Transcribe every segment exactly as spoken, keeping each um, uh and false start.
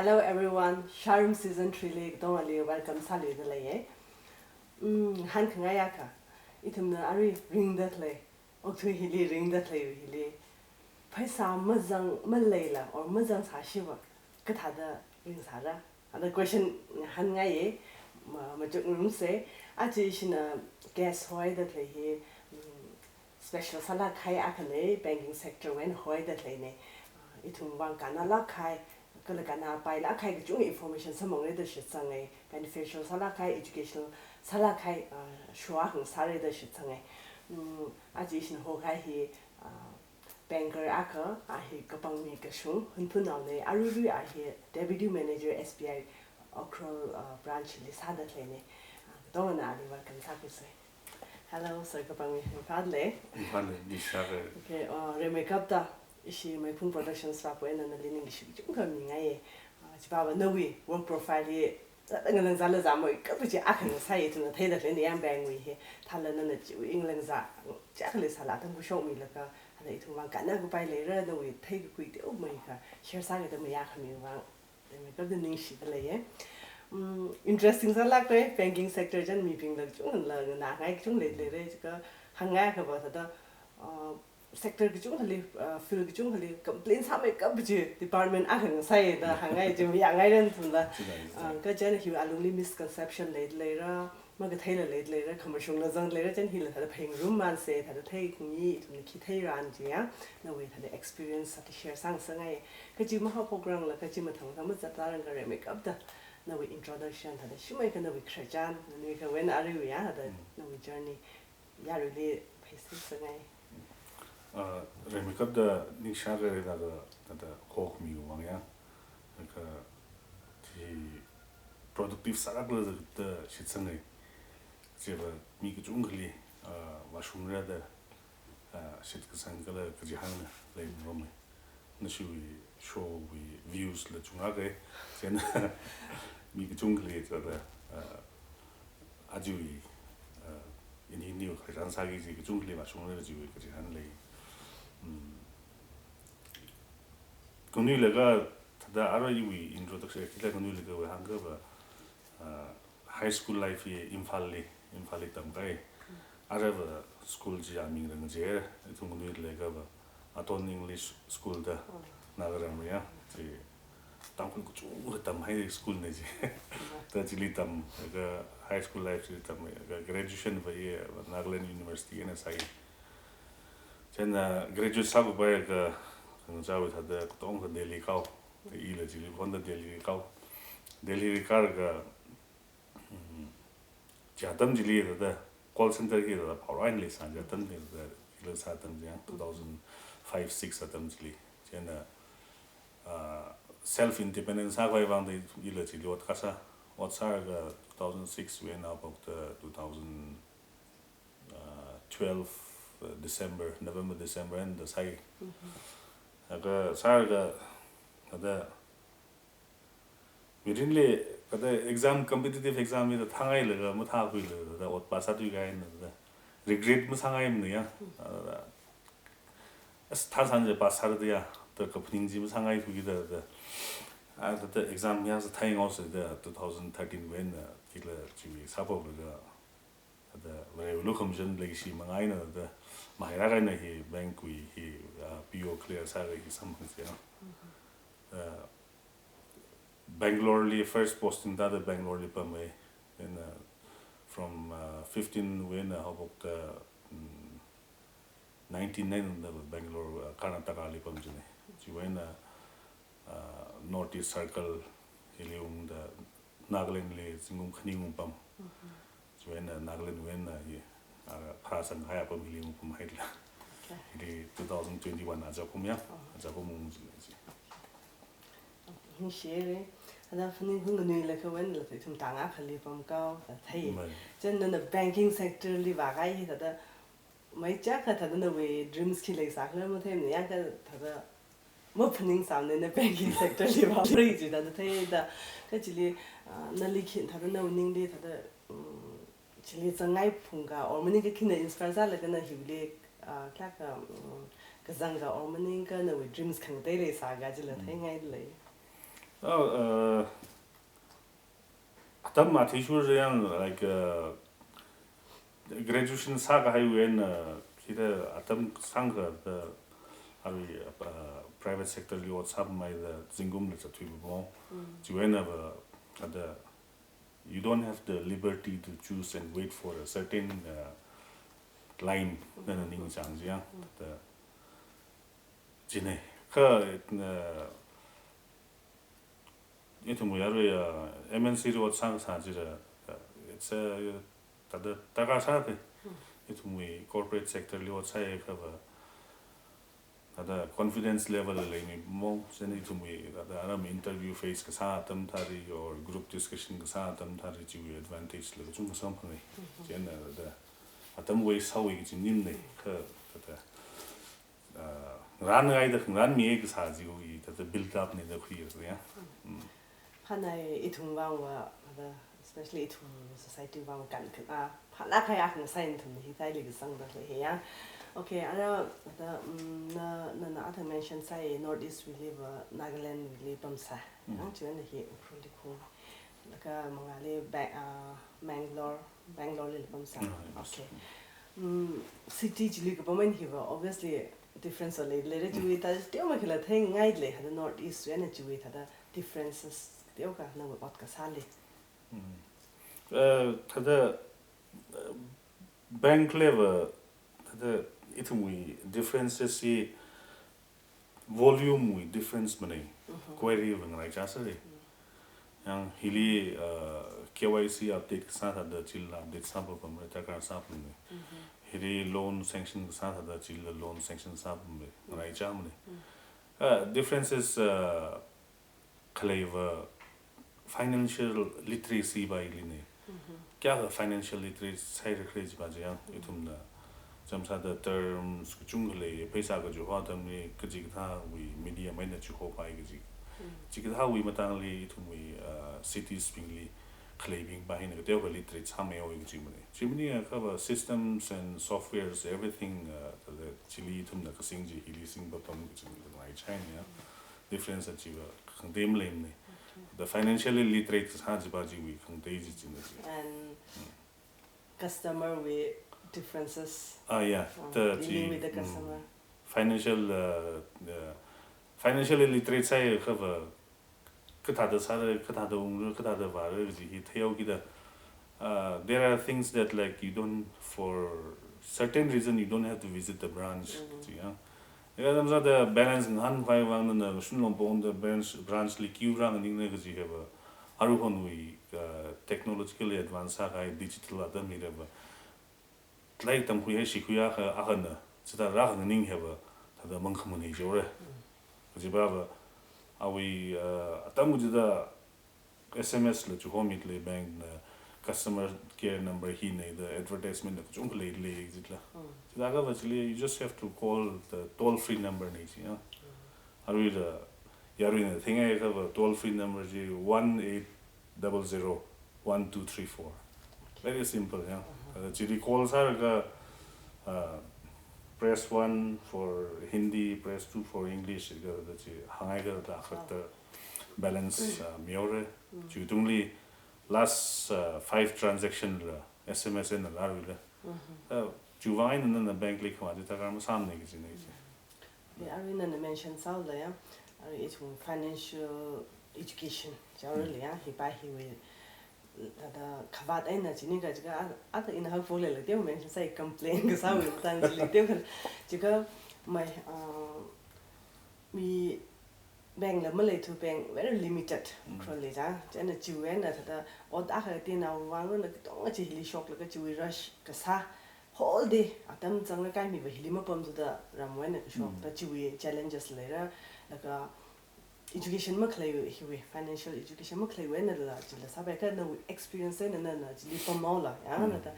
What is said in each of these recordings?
Hello everyone, Sharum season three li katongli welcome sāluida leiye. Mm, hāngkhangai akha, ithumna arui ringda lei, okathui hili ringda lei hili, pheisā mazang maleila or mazangsāshiva kathāda ringsāra? Thāda question hāngngaiye, ma, machukngarumsa. Aja ishina guest hoida lei hi, mm, special sālāk kahai akhana, banking sector wui eina hoida leina. Ithumwui vang kannalāk kahai, kala kannāpailāk kahai kachunga information samphangra da shitsanga, beneficial sālāk kahai, educational sālāk kahai, ah, show akha ngasāra da shitsanga. Mm, aja ishina hokahai hi, ah, banker akha, a hi Kapangmi Kashung, Hunphunaona, aruirui a hi Deputy Manager S B I Ukhrul, ah, branch li sāda leina. Ah, katongana ali welcome sākhuisa. Hello, sir, Kapangmi, ringphālei? Ringphālei, ningshāra. Okay, uh, rimeikapta, ishi Meiphung Productions vāwui eina nali ningkashi kachungkha mingaiye. Uh, chipāva nawui work profile hi, zāda ngalāngzāla zāmeikap kaji akha ngasāya, ithumna theida leina, yāng bank wui hi. Thāla nana chiwui ngalāngzā, chiyākhali sāla atam khuishokmilaga, thāla ithumwui vang kannakapai leira, nawui theikakhui teomeikha share sākida mayākhami vang rimeikapta ningshida leiye. Mm, interesting sālāka, banking sector chieina mibingla kachungla nganāngai kachung leida leira, chika hāngngai akhava thāda, uh, sector kachungkhali, uh, field kachungkhali complain sāmeikap kaji department akha ngasāya da hāngngai chi mayāngaira nathumla. Chila, chila. Uh, kha chieina hiwui alungli misconception leida leira, makatheila leida leira, khamashungla zangda leira, chieina hila thāda phāngarummansa, thāda theikhangai, ithumna khi theira chi ya, nawui thāda experience sāda share sāngasakngai. Kha chi mahaophokrangla, kha chi mathang mathang mazatla rānga rimeikapta, nawui introduction thāda shimānlaga nawui khararchan, nawui kha wui eina aruiwui ya, thāda Mm. nawui journey yaruili pheisingasakngai. Ah, rimeikapta ningshāra, thāda, thāda hokhamiwui vang ya. Kha chi productive sālākla da shitsanga. Chiva mi kachungkhali, ah, vāshungra da, ah, shitkasang kala kachihānna leingarumma. Nashiwui show wui views la chungakha, chieina mi kachungkhali thāda, ah, aja iwui, ah, ini ini khararchan sāki kaji kachungkhali vāshungra chiwui kachihān lei. Hmm. Khanuilakha thāda arui iwui introduction kila khanuilakha wui hāngkahaiva, ah, high school life hi Imphalli, Imphalli tamkahai. Aruiva school chi aming Rangajera, ithum khanuilakha va Aton English School da, Oh. Nagaram ya, chi Tangkhul kachungkha tamhai school na chi. Ta chili tam, laga high school life chili tam, laga graduation va i Nagaland University eina sāi. Chieina graduate sākhuipaikha, khangachaowui thāda katongkha Delhi kao. Ta ila chili phonda Delhi kao. Delhi li kālaga, mm, chi atam chili thāda call center hi thāda phaoraili sā chi atam chili thāda ila sā atam chi ya, two thousand five six atam chili. Chieina, ah, self independent sākhavai vang da ila chili ot kasā. Ot sālaga two thousand six wui eina haophokta two thousand, ah, twelve, ah, December, November, December eina da sāi. Mhm. Laga sālaga, thāda mirinli, thāda exam, competitive exam li thāda thāngailaga, mathākhuilaga, thāda ot pass sāthuikahaina thāda regret masāngaimana ya. Thāda, as thāsān chi pass sāra da ya, thāda kaphaning chi masāngaithuki da, thāda. A, thāda exam ya sātheingaosa da, two thousand thirteen wui eina, kila chiwui sāphoklaga, thāda Varewui lukhamashan leikashi manga eina thāda mahailāk eina hi bank wui hi, ah, P O clear sālaga hi samphangsa ya. Mhm. Ah, Bangalore li first posting thāda Bangalore li pamhai. Then, ah, from, ah, fifteen wui eina haophokta, mm, nineteen eina thāda Bangalore, ah, Karnataka li pam china. Chiwui eina, ah, North East Circle hili ungda Nagaland li zingkum khani ungpam. Mhm. Chiwui eina Nagaland wui eina hi, ah, pharāsang kahai apam hili ungpamhaila. Okay. Hili two thousand twenty-one aja kum ya, Oh. aja kum ung china chi. Ningshire. Thāda phaning khanganuilakha wui eina la ithum tangda khali pamkahai thāda thei. Mai. Chieina nana banking sector li vākahai hi thāda maichākha thāda nawui dreams khi leisākhala matheimana ya, kha thāda maphaningsāmana banking sector li vāra chi thāda theida. Kha chili, ah, nali khi thāda nawui ningli thāda, mm, chili zangngai phungkha or maningkha khina inspire sālaga na hili, ah, kayākha, mm, kazangkha or maningkha nawui dreams khangatei leisākha chila Mm. theingailei. Oh, uh, atam athishurda yang, like, uh, graduation sākahaiwui eina, uh, hithāda atam sangkha, uh, arui, uh, private sector li ot sāpamhaida zingkumla zatthuipamhaowa. Mm. Chiwui einava, uh, the, you don't have the liberty to choose and wait for a certain, uh, line, mm, nana ningchāng chi yang. Mm. The, china, kha, uh, ithumwui arui, uh, M N C li ot sāngasā chila, uh, it's a, thāda, darkar sāda. Mm. Ithumwui corporate sector li ot sāya khava, thāda confidence level la leimipamhaowa, chieina ithumwui, thāda, aram interview face kasā atam thāli, or group discussion kasā atam thāli, chiwui advantage la kachungkha samphanga. Mhm. Chieina, thāda, atam waste sāhaowa kaji maningmana, kha, thāda, uh, ngarānngaida, ngarānmiya kasā chiwui, thāda build up nida khuiya ya. Mm. Phanai ithum vangva, thāda, especially ithum society vang kan kan, ah, phanai kaya kan sai ithum hi tai li kasang da le ya. Okay, ara, thāda, mm, na, na, na ata mention sai North East wuili va, Nagaland wuili pamsai. Mm. Yang chiwui eina hi Ukhrul li khuiya. Laga mangāli Ba-, ah, Bangalore, Bangalore li pamsai. Mm, yes. Okay. Mm, city chili kapam eina hiva, obviously, difference va lei, leira chiwui thāda teomeikhala theingailei, thāda North East wui eina chiwui thāda differences teokha nawui ot kasāli. Mm. Uh, thāda, uh, bank level, thāda ithumwui differences hi volume wui difference mana, mhm, query va ngaraichā sāra. Mm. Yang hili, uh, K Y C update kasā thāda chila update sāpapamra, darkar sāpamra. Mhm. Hili loan sanction kasā thāda chila loan sanction sāpamra, mm, ngaraichāmana. Mm. Uh, differences, uh, khaleiva financial literacy va hilina. Mhm. Kayākha financial literate sāhaira khala jiva chi yang, mhm, ithumna, chānsāda terms kachungkha lei, pheisā kachuho atamli, kachikathāwui medium eina chuhopai kaji. Mm. Chikathāwui matangli ithumwui, uh, cities bingli khaleibing va hina kateokha literate sāmeihaowa kaji maningmana. Chi maningakha va systems and softwares, everything, uh, thāda chili ithumna kasing chi hili singpapam kaji maningmana, right? China ya. Difference chiva khangatei maleimana. Okay. The financially literate kasā jiva chiwui khangatei chi china chi. And, mm, customer wui differences. Ah, yeah. Ah, the, dealing chi, with the, mm, customer. Financial, uh, uh, financially literate sāhaiakhava, kathāda sāra, kathāda ungra, kathāda vāra kaji hi theihaokida. Uh, there are things that, like, you don't, for certain reason, you don't have to visit the branch, mm, kaji, ya. Ika chānsāda balance ngahānkhavai vang nana Shillong pongda branch, branch li queue rānganingna kaji hiva, aruihonwui, uh, technologically advance sākahai digital atam hiliva, lairik tamkhuihai shikhuiakha akhana, chithāda rānganing hiva, thāda mangkhamana jihaora. Mm. Kajiva va, awui, uh, atam chida S M S la chuhomida lei, bank na customer care number hina da advertisement la kachungkha leilei jila. Mm. Chithākhava chili, you just have to call the toll free number na chi, ya. Mm. Aruila, yaruina theingakhava toll free number chi one eight double zero one two three four. Very simple, ya. Uh-huh. Uh, chili call sālaga, uh, press one for Hindi, press two for English, kathāda chi hāngngaikha thāda, oh, akhalatta balance, uh, mihaora. Mm. Chiwui tungli last, uh, five transaction la S M S eina rāluila. Mm-hmm. Uh, chiwui vang eina nana bank li khamā chi darkar masāmana kajina chi. Mm. Ya, arui nana mention sāhaola ya, arui ithum financial education, chi aruila ya, hiva hiwui, thāda khavāt eina chini kajiakha, a, a, ina haophokleila teo mention sāi, complain kasāwui matang chili teo kha, jiakha mai, uh, mi bank la maleithu, bank very limited, mm, Ukhrulli ja. Chieina chiwui eina thāda ot akha tinao vang rona katonga chi hili shoklaga chiwui rush kasā, whole day atam zanglakha miva hili mapamthuda ramwui eina kashok, mm, da chiwui challenges leira, laga education makhalei hiwui, financial education makhaleiwui einala chila sāpai, kha nawui experience eina nana chili pamhaola, ya, mm, nada,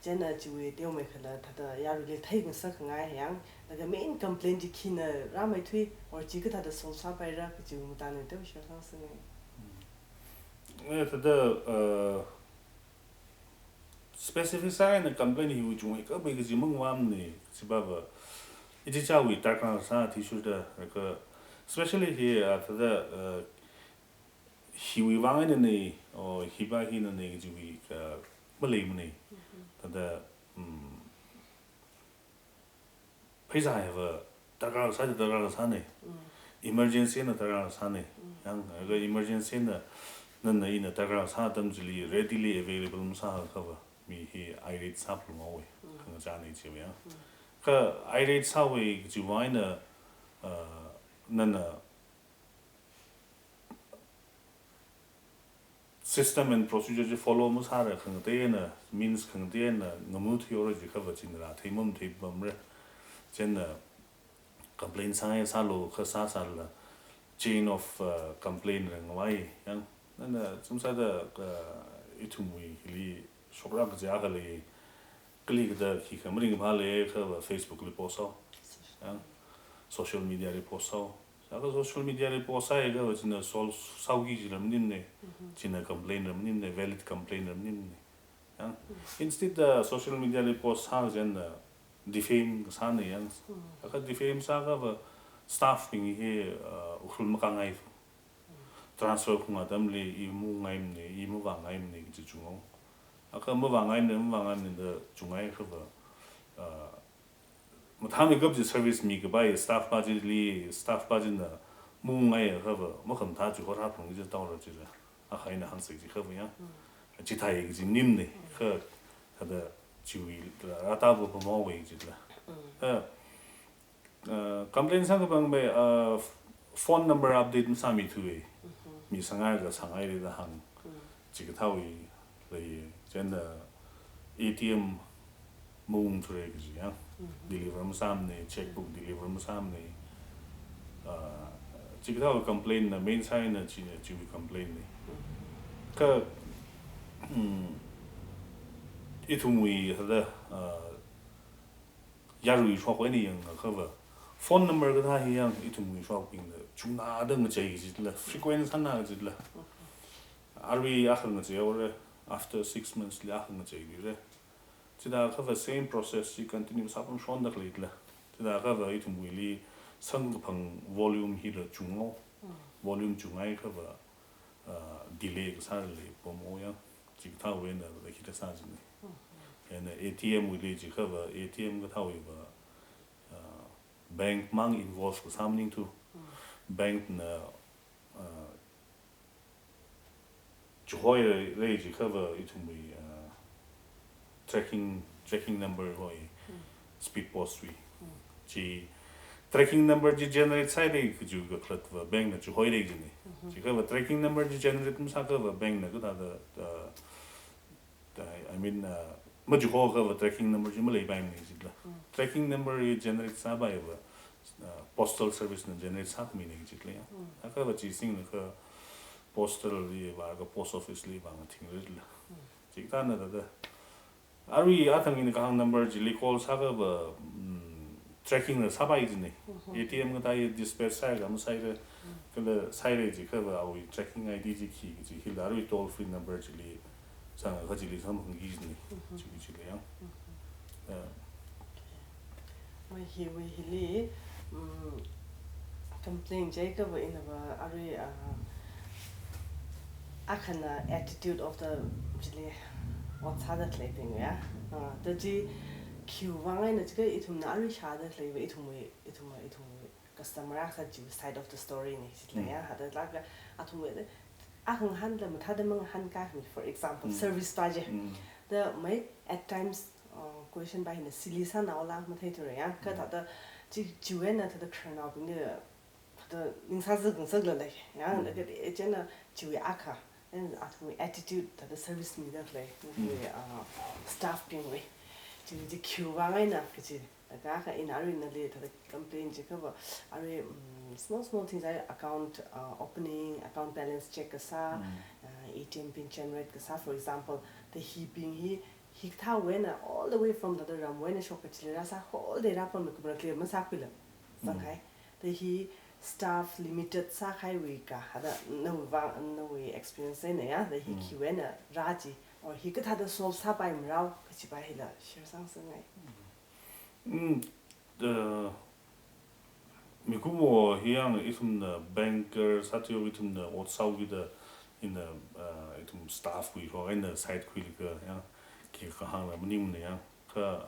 chieina chiwui teomeikhala thāda yaruili theingasakkhangai yang, laga main complaint chi khina rāmeithui, or chi kathāda solve sāpaira kajiwui matangli teo share sāngasakngai. Mm. Eh, thāda, uh, specific sāhaina complaint hiwui chungmei kapai kaji mangvamna, chiva va, ichichāwui darkar sā athishurda, laga, especially hi, uh, thāda, uh, hiwui vang einanei, o, hiva hinanei kajiwui, uh, maleimana. Thāda, um, pheisā hiva darkar sāda darkar sānei. Emergency na darkar sānei. Yang, aga emergency na, nana ina darkar sā atam chili readily available masāakhava, mi hi irate sāphalunga wei. Khangachānei chiva yang. Kha irate sāwei kajiwui eina, uh, nana system and procedure chi follow masāra khangatei eina, means khangatei eina, ngamuthuihaora jiakhava china rāthei mamatheipamra. Chieina complain sāngai sālu, kha sāsālala chain of, uh, complaint rāngavai yang. Nana chumsāda, uh, ithumwui hili shokra kaja khalei, kali kada khikha maringphā leiakhava Facebook li post sāo. Yang, social media li post sāo. Sākha social media li post sāhaiakhava china solve sāuki jila maningmanei. China complain la maningmanei, valid complain la maningmanei. Yang, instead of social media li post sā chieina defame kasānei yang. Sākha defame sāakhava staff bing hi, uh, Ukhrul makāngai. Transfer khaunga atamli i maungaimanei, i mavāngaimanei kaji chunghaowa. Akha mavāngaimanei, mavāngaimanei da chunghaiakhava, uh, mathāmeikap chi service mikapai staff pa chili, staff pa china maungaiakhava, makhamathā chi horhaphalungki jitaora chila. Akha eina hāngsei jiakhava yang. Chithāi kaji maningmanei, kha, thāda chiwui rātā va pamhaowei jila. Kha, uh, complain sākapam bai, uh, phone number update masāmithuwei. Mi sāngai ka sāngairei da hāng. Chikathāwui lei, chieina A T M maungthurei kaji yang. Deliver masāmanei, checkbook deliver masāmanei. Uh, chikathāwui complain na main sāeina china chiwui complain nei. Kha, um, ithumwui hada, uh, yarui shokhaina yangakhava, phone number kathā hi yang ithumwui shokbingna chungnāda ngachei kajila, frequent sānā kajila. Arui akha ngacheihaora, after six months li akha ngacheilira. Chithāakhava same process chi continue sāpamshonda khaleila. Chithāakhava ithumwuili samkaphang volume hila chunghaowa. Volume chunghaiakhava, uh, delay kasāli pamhaowa yang. Chikathāwui eina hithāda sā jinei. Eina A T M wuili jiakhava, A T M kathāwuiva, uh, bank mang involve kasā maningthu. Bank na, uh, chihoirei jiakhava ithumwui, uh, tracking, tracking number hoi, speed post wui. Chi tracking number chi generate sāhairei kajiwui kakhalatva bank na chihoirei jinei. Jiakhava tracking number chi generate masāakhava bank na kathāda, uh, I mean, uh, machihoakhava tracking number chi maleipaimanei jila. Tracking number hi generate sāpaiva, uh, postal service na generate sākhaminei jila ya. Akhava chi singlakha postal li vāakha post office li vāngathingluila. Chikathāna thāda. Arui athang ina kahāng number chili call sāakhava, mm, tracking la sāpai jinei. A T M kathā hi dispatch sāhaira masāhaira, kala sāhaira jiakhava awui tracking I D chi khi kaji hila arui toll free number chili sāngakha chili samphangki jinei. Chi kaji chili yang. Uh, Mai hiwui hili, mm, complain jiakhava inava arui, ah, akhana attitude of the chili ot sāda khaleibing ya. Ah, da chi khiwui vang eina jiakha ithumna arui shāda khaleiva ithumwui, ithumwui, ithumwui customer akha chi side of the story nei jila ya. Hithāda lāka athumwui akha ngahānla mathāda mangahānkāmi, for example, service pa chi. Da mai at times, uh, question pa hina silly sānaola matheithura ya. Kha thāda chi, chiwui eina thāda khararnaobingli thāda ningsāzak ngasaklala ya. Laga chieina chiwui akha, and athumwui attitude thāda service mida khalei, uh, staff bingwui. Chi, chi khiwui vang eina kaji. Laga kha ina arui nali thāda complain jiakhava, arui, mm, small, small things, arui account, uh, opening, account balance check kasā, uh, A T M pin generate kasā, for example, da hibing hi, hikathāwui eina all the way from thāda ramwui eina shok kachili rāsā, whole day rāpamlaga clear masākhuila. Zanghai. Da hi staff limited sākahaiwui ka, hithāda nawui vang, nawui experience eina ya, da hi khiwui eina rā chi, or hi kathāda solve sāpaimarao kaji pa hila share sāngasakngai. Mm, the, mikumo hi yang ithumna banker sāthuihaowa, ithumna ot sāhaoki da Ina, uh, ithum staff wui ho, ina side khuilaga, ya, khi kahāngla maningmana ya. Kha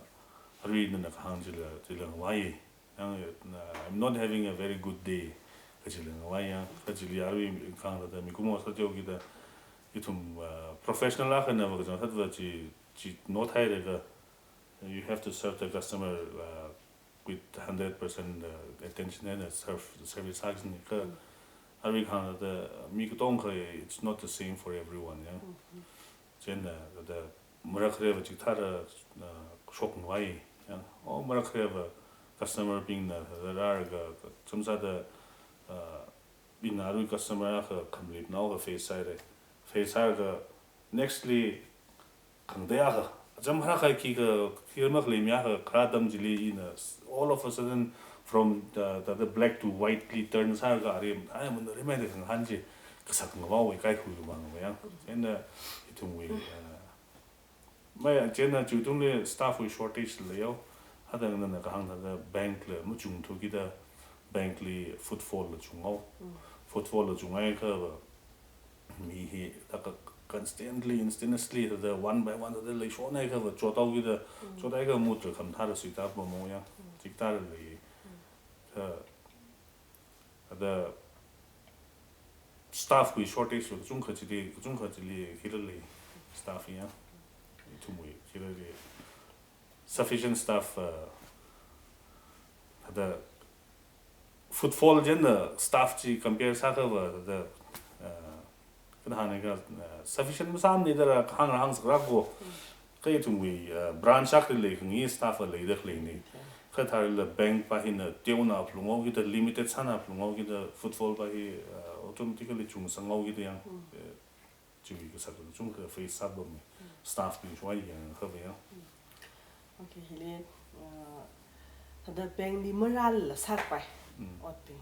arui nana kahāng chila, chila ngavai. Ya, uh, I'm not having a very good day. Kachila ngavai ya. Kha chili arui kahāng thāda mikumo sāteo kida, ithum, uh, professional akhana va kachang thāda chi, chi nothailaga, you have to serve the customer, uh, with hundred percent, uh, attention and, uh, serve, service action. Kha arui kahāng thāda mi katonga, it's not the same for everyone, ya. Chieina, thāda marak khareva chikathāra, uh, shok ngavai, ya. O marak khareva customer bingna, thāda rālaga, chāmsāda, uh, ina arui customer akha khamlip nao kha face sāhaira. Face sālaga, nextly, khangatei akha. Acham harakha khikha, khikha makhalei mi akha, kharā atam chili ina, all of a sudden, from the, the, the black to white li turn sālaga, arui, ai, mun rimai da khangahān chi, kasak ngavao wui kaikhui vang vaya. Chieina, ithumwui, uh, mai, chieina chiwui tungli staff wui shortage leiyo. Hithāda nana kahāng thāda bank la machungthu kida, bank li footfall la chungao. Footfall la chunghaiakha va, mi hi, thākha constantly, instantaneously, thāda one by one, thāda leishonhaiakha va, chotao kida, chothaiakha mut ra khamathāra suitā pamo ya. Chikathāra lei. Kha, thāda staff wui shortage va kachungkha chili, kachungkha chili, khila lei staff ya. Ithumwui, khila lei. Sufficient staff, uh, thāda footfall chieina staff chi compare sāakha va, thāda, uh, kathāna ka, uh, sufficient masāmana da ra kahāng ra hāngsakra ko. Kha ithumwui, uh, branch akhali leikhangai staff va leida khaleina. Kha thālala bank pa hina teona phalungao kida, limited sāna phalungao kida, footfall pa hi, uh, automatically chungsanghao kida ya. Eh, chiwui kasak kachungkha face sāpammi. Staff bing shwa yangakha va ya. Okay, hili, uh, thāda bank li marālala sākapai otbing.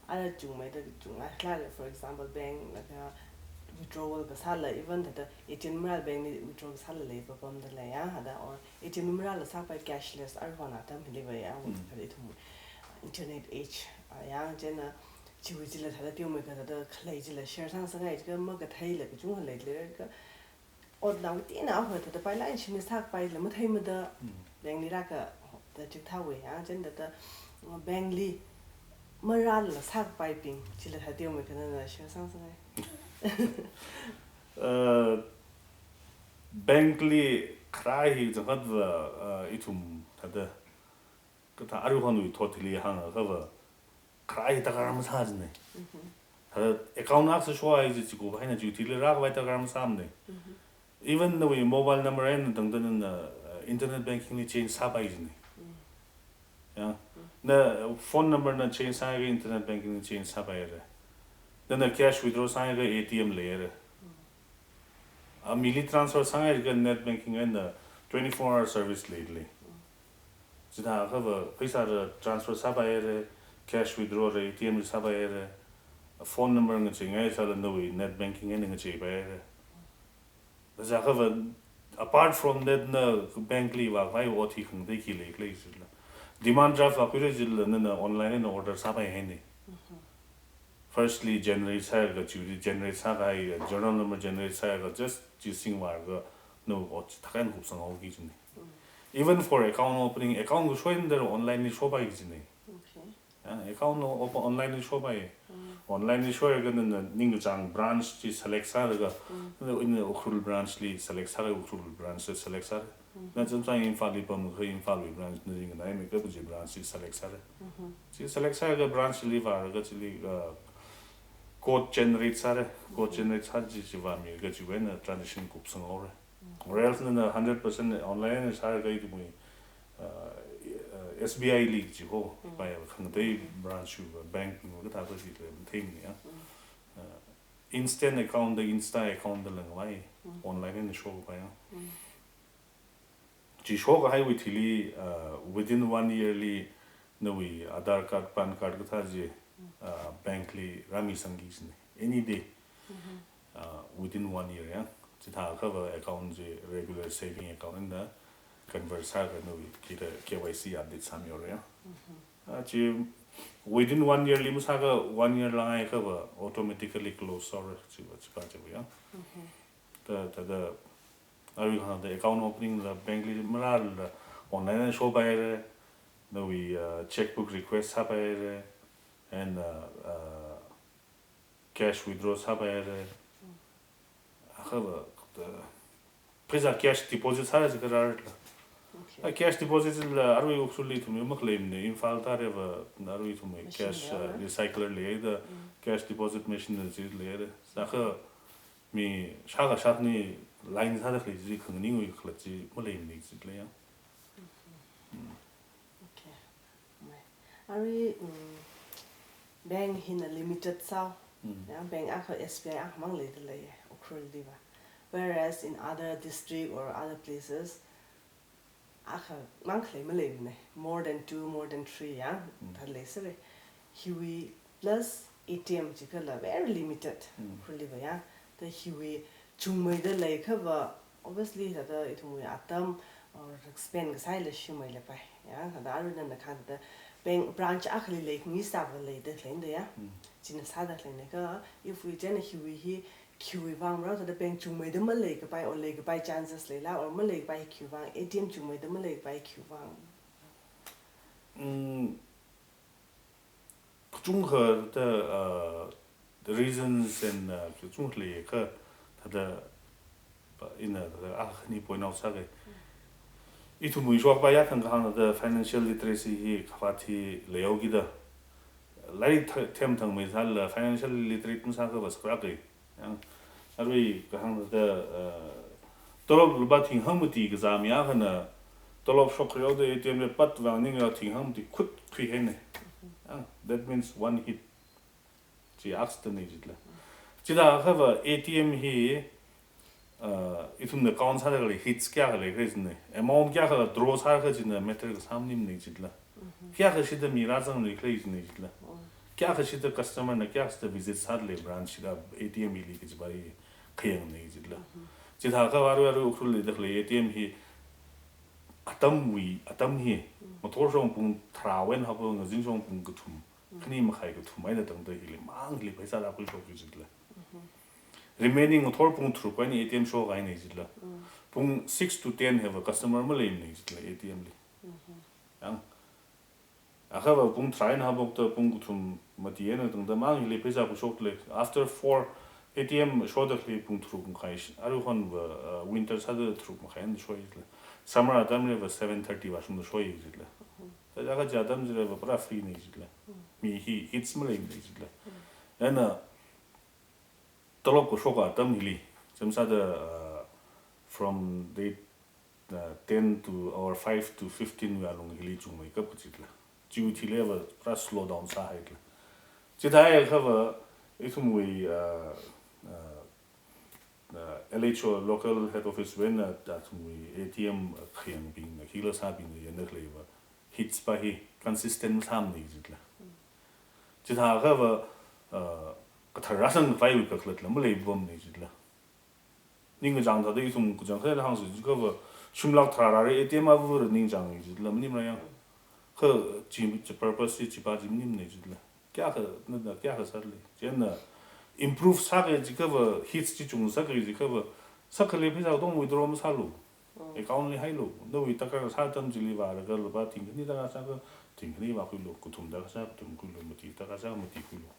Ara chungmeida chungngai, like, for example, bank laga withdrawal kasāla, even thāda A T M marāla bank li withdraw kasāla leipapamda lei ya, thāda or A T M marāla sākapai cashless, aruihon atam hili va ya, thāda ithum internet age, ah, ya, chieina chiwui chila thāda teomeikha thāda khalei chila share sāngasakngai kha makatheila kachungkha leilei kha, ot nao tina ahoi thāda pailāk eina shimli sākapaila matheimada, bank li rākha thāda chikathāwui, ya, chieina thāda, uh, bank li marālala sākapaibing chila thāda teomeikha nana share sāngasakngai. Uh, bank li kharā hi changkhat va, uh, ithum thāda, kathā aruihonwui thot hili hāngakha va, kharā hi darkar masā jina. Thāda account akha sāshowai chi, chiko eina chiwui thili rākhavai darkar masāmana. Even nawui mobile number eina tangda nana, uh, internet banking li change sāpai jina. Ya. Na phone number na change sāakha internet banking li change sāpaira. Nana cash withdraw sāakha A T M leira. A mili transfer sāngaikha net banking eina twenty-four hour service leilei. Chithākha va pheisā ra transfer sāpaira, cash withdraw ra, A T M li sāpaira, phone number ngacheingai sāla nawui net banking eina ngacheipaira. Thāsākha va, apart from that, na bank li vākhavai ot hi khangatei khi leikhala jila. Demand draft vākhuira jila, nana online eina order sāpai haina. Firstly, generate sāakha, chiwui generate sākahai, journal number generate sāakha, just chi singvāakha, nawui ot thākha eina kupsanghaoki jina. Even for account opening, account kasho eina thāda online li shopai jina. Okay. Ya, account no open online li shopai. Online li shoakha nana ningkachāng branch chi select sālaga, nana ina Ukhrul branch li select sāra, Ukhrul branch li select sāra. Na chānchāng Imphal li pamkha Imphal wui branch, na ringkhanaimeikha pa chi branch chi select sāra. Chi select sāakha branch li vālaga chili, uh, code generate sāra. Code generate sā chi, chi vāmiakha chiwui eina transaction kupsanghaora. Or else nana hundred percent online eina sāakha ithumwui, uh, uh, S B I li chi ho, paya khangatei branch yu bank nu kathā kathā chi lei matheimana ya. Uh, instant account da, insta account da langvai, online eina shokapai ya. Chi shokahaiwui thili, uh, within one year li nawui Aadhaar card, PAN card kathā chi, uh, bank li rāmisangki jina. Any day. Uh, within one year ya. Chithākha va account chi regular saving account eina convert sāakha nawui khida K Y C update sāmihaora ya. Uh, chi Within one year li masāakha, one year langaiakha va automatically close sāra, chiva, chiva, chiva ya. Ta, ta, ta, arui kahāng thāda account opening la bank li marāla online na shopaira, nawui, uh, checkbook request sāpaira, and, uh, uh, cash withdraw sāpaira. Akha va, uh, pheisā cash deposit sāra jiakha rāra la. Okay. A cash deposit la arui Ukhrul li ithumwui makhaleimana, Imphal thāda va arui ithumwui machine cash, uh, leira. Recycler leida, cash deposit machine na chi leida. Sākha mi shākha shākhani line sāda khalei chi khanganingwui khalat chi maleimana jila ya. Okay. Mai. Arui, mm, bank hina limited sāo. Ya, bank akha S B I akhamang leida leiya, Ukhrul li va. Whereas in other district or other places, akhamang khalei maleimana, more than two, more than three, ya, thāda leisāra. Hiwui plus A T M jiakha la very limited, Ukhrul li va ya. Ta hiwui chungmeida leiakha va, obviously, thāda ithumwui atam or spend kasāla shimei leipai. Ya, thāda arui nana kahāng thāda bank branch akhali lei, ngi sāva leida khaleina ya. China sāda khaleina kha, if we then hiwui hi khiwui vang ra, thāda bank chungmeida maleikapai, or leikapai chances leila, or maleikapai khiwui vang, A T M chungmeida maleikapai khiwui vang. Mm, kachungkha ta, uh, the reasons and, uh, kachungkha leiakha thāda, pa, ina thāda akhani point out sāga. Ithumwui shokpa ya thang kahāng thāda financial literacy hi khavāt hi leihaokida. Lairik the-, themthangmei sālala financial literate masāakha va sakrāka. Yang, arui kahāng thāda, uh, tolop lupā thing hangmati kazā mi akhana, tolop shokhaoda A T M li pat vang ninga thing hangmati khut khuihaina. Yang, that means one hit. Chi accident na jila. Chithākha va A T M hi, uh, ithumna count sāda khalei hits kayākha leikhala jina. Amount kayākha draw sākhala jina matter kasā maningmana jila. Kayākha shida mi rāzang leikhala jina jila. Kayākha shida customer na kayākha shida visit sāda lei branch la A T M hili kajiva hi khayangna jila. Chithākha va arui arui Ukhrul li leida khalei A T M hi atamwui, atam hi, ngathor shong pung tharā eina haophok ngazin shong pung kathum, khani makhai kathum eina tangda hili mang hili pheisā rākhuishokki jila. Remaining ngathor pung tharuk eina A T M shokahaina jila. Pung six to ten hiva customer maleimana jila A T M li. Yang, akha va pung tharā eina haophokta pung kathum mati eina tangda mang hili pheisā khuishokda lei. After four, A T M shoda khalei pung tharuk makhai shi-, aruihon va, uh, winter sāda tharuk makhai eina shoi jila. Summer atamli va seven thirty vāshungda shoi jila. Thāda kaja atam chili va pura free na jila. Mi hi hits maleimana jila. Eina tolop kashok atam hili, chānsāda, uh, from date, uh, ten to, or five to fifteen wui alung hili chungmeikap kajila. Chiwui thili va pura slow down sāhaila. Chithāhaiakha va ithumwui, uh, uh, uh, L H O, local head office wui eina athumwui A T M khayangbingna, khikhala sābingna yangda khalei va hits pa hi consistent masāmana jila. Chithākha va, uh, kathar rāsangkhavaiwui kakhalatla maleipamna jila. Ningkachāng thāda ithum kachangkhat hāngsa jiakha va, shimlak tharā rāra A T M avāra ningchānga jila, maningmara yang. Kha chi, chi purpose chi, chipa chi maningmana jila. Kayākha, na, na, kayākha sālei. Chieina improve sāki jiakha va, hits chi chungsāki jiakha va, sākhalei pheisā katong withdraw masālu. Account li hailu. Nawui darkar sā atam chili vālaga lupā thing khani darkar sāakha, thing khani vākhuilu. Kathum darkar sā, kathum khuilu. Mati darkar sā, mati khuilu.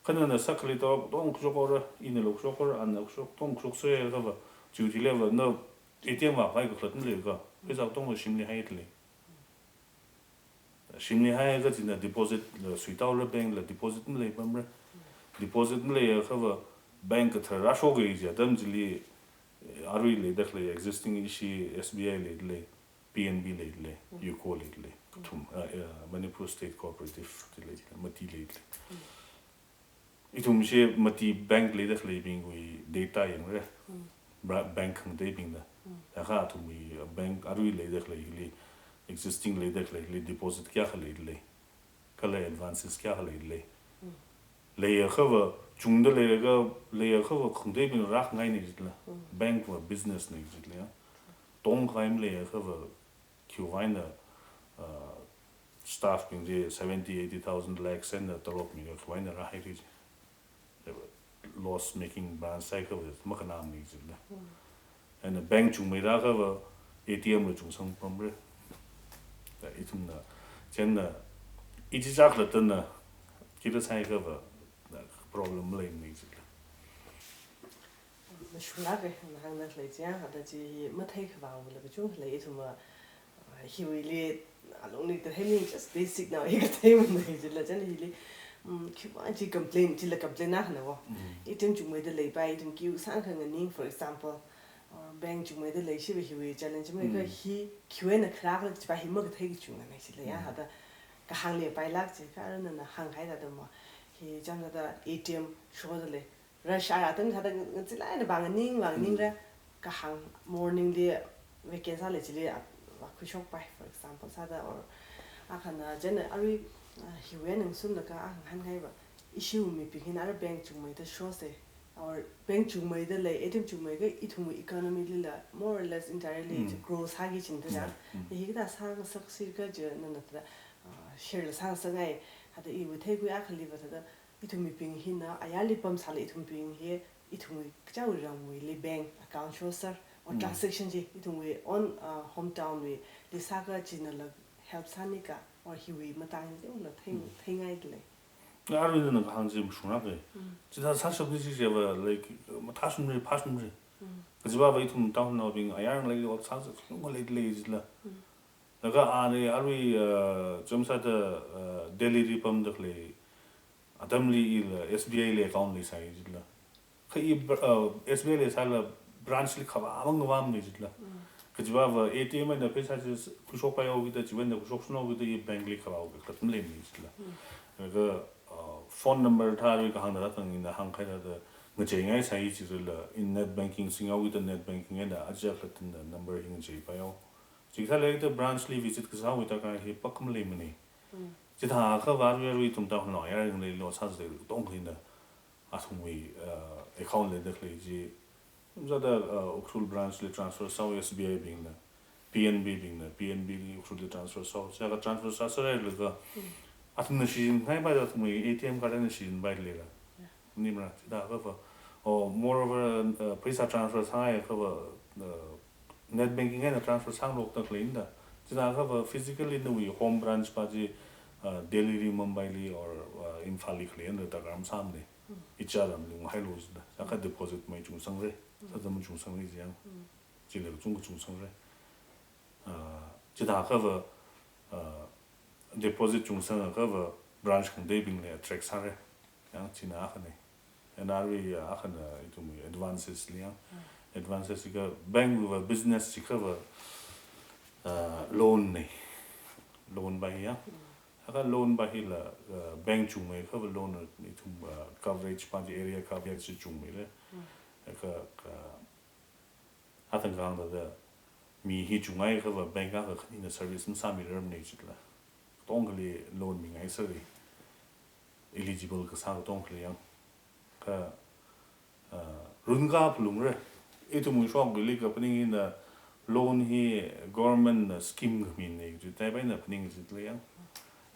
Kha nana sākhalei tolop katong khuishok haora, ina lo khuishok haora, ana khuishok, katong khuishok sāhaiakha va, chiwui thili va, na A T M vākhavai kakhalat maleikha, pheisā katong va shimli haida lei. Shimli haiakha china deposit la suitaora, bank la deposit maleipamra. Deposit maleiakha va bank kathar rāshoki kaji atam chili, eh, arui leida khalei existing ishi S B I leida lei, P N B leida lei, UCO leida lei, kathum, uh, uh, Manipur State Cooperative chi leida lei, mati leida lei. Ithum ishi mati bank leida khaleibingwui data yangra. Bra-, bank khangateibingna. Akha athumwui bank arui leida khalei hili, existing leida khalei hili deposit kayākha leida lei. Kala advances kayākha leida lei. Leiakha va, chungda leiakha, leiakha va khangateibing rākhangaina jila. Bank va business na jila ya. Tongkhavai maleiakha va, khiwuivang eina, uh, staff bing chi seventy, eighty thousand, lakhs eina tolop miakha khavai eina rāhaira chi. Loss making branch sāhaiakhava makhanāmana jila. Eina bank chungmeida akhava A T M la chungsangpamra. Da ithumna, chieina, ichichā khalattana, khikha sāhaiakhava, da problem maleimana jila. Mashunglāka, nana hāngda khalei chi ya, hithāda chi hi matheikhavāwui la kachungkha lei, ithumva, ah, hiwuili, alungli katheimi just basic na, hi katheimana jila, chieina hili, mm, khiwui chi complain, chila complain na khana wo. Mm. A T M chungmeida leipai, ithum queue sāngkhanganing, for example, or bank chungmeida leishiva hiwui challenge maleikha Mm. hi queue eina kharā khala chiva hi makathei kachungana jila ya, Mm. hithāda kahāng leipailāk chi, kha arui nana hāngkahai thāda mo. Hi chānda A T M shoda lei. Rush hour atam thāda ngachila eina vānganing, vānganingra, Mm. kahāng morning li weekend sālei chili, ah, vākhuishokpai, for example, sāda or akhana chieina arui, ah, hiwui eina ngasumlaga, ah, ngahānkahaiva, issue mibing hina arui bank chungmeida shosa, or bank chungmeida lei, A T M chungmeiakha ithumwui economy lila more or less entirely Mm. grow sāki kajina da. Yeah. Mm. Hikathā sāngasaksi kaji nana thāda, ah, share la sāngasakngai, hithāda iwui theikhui akhaliva thāda, ithum mibing hina ayarli pamsālala ithumbing hi, ithumwui kachichāwui ramwuili bank account shoser, or Mm. transaction chi, ithumwui own, uh, hometown wuili sāakha chinala help sānika, or hiwui matang hi la thei, Mm. theingaida lei. Arui nana kahāng chi mashunglāka. Mm. Chithā sāshapni chi chiva, like, mathāshungra, phāshungra. Mm. Kajivava ithum town naobing ayar ngalei ot sāsa, ngalei lei jila. Mm. Laga ani arui, uh, chānsāda, uh, Delhi li pamda khalei atamli ila S B I li account leisai jila. Kha i br-, uh, S B I leisālala branch li khavā mangavāmana jila. Mm. Kajivava A T M eina pheisā chi khuishokpai haokida, chiwui eina khuishokshun haokida i bank li khavā haoki khalat maleimana jila. Mm. Laga, uh, phone number thā arui kahāng thāda thang ina hāngkahai thāda ngacheingaisai jilala, in net banking singhaokida net banking eina aja khalatna number hi ngacheipai hao. Chikathā leida branch li visit kasāwui darkar hi pākhamaleimana. Mm. Chithākha arui arui ithum town nao ayar ngalei lo sāsa katonga hina athumwui, uh, account leida khalei chi. Chānsāda, uh, Ukhrul branch li transfer sāhao S B I bingna, P N B bingna, P N B li Ukhrul li transfer sāhao. Chāka transfer sāsālailaga, Mm. athumna shichinngaipai da athumwui A T M card eina shichinpaida leila. Yeah. Maningmara, chithākhava. Oh, moreover, uh, pheisā transfer sāngaiakhava, uh, net banking eina transfer sāngarokda khaleina da. Chithākhava physically nawui home branch pa chi, uh, Delhi li, Mumbai li or, uh, Imphal li khalei eina darkar masāmana. Mm. Ichā ramli unghailo jila. Chāka deposit machungsangra. Mm. Sāda machungsangra jiya. Mm. Chila kachungkha chungsangra. Uh, chithākhava, uh, deposit chungsangakha branch khangateibingli attract sāra. Yang china akhana. Eina arui akhana ithumwui advances li yang. Mm. Advances hi kha bank wuiva business chikhava, uh, loan na. Loan pa hi yang. Mm. Akha loan pa hila, uh, bank chungmeiakhava loan ithum, uh, coverage pa chi area coverage chi chungmeira. Mm. Akha, kha, athang kahāng thāda, mi hi chunghaiakhava bank akha khanina service masāmirarmana jila. Katongali loan mingaisāra. Eligible kasā katongali yang. Kha, uh, runkā phalungra. Ithumwui shokwuili kaphaning hina loan hi government na scheme khamina kaji taipai na phaning jila yang.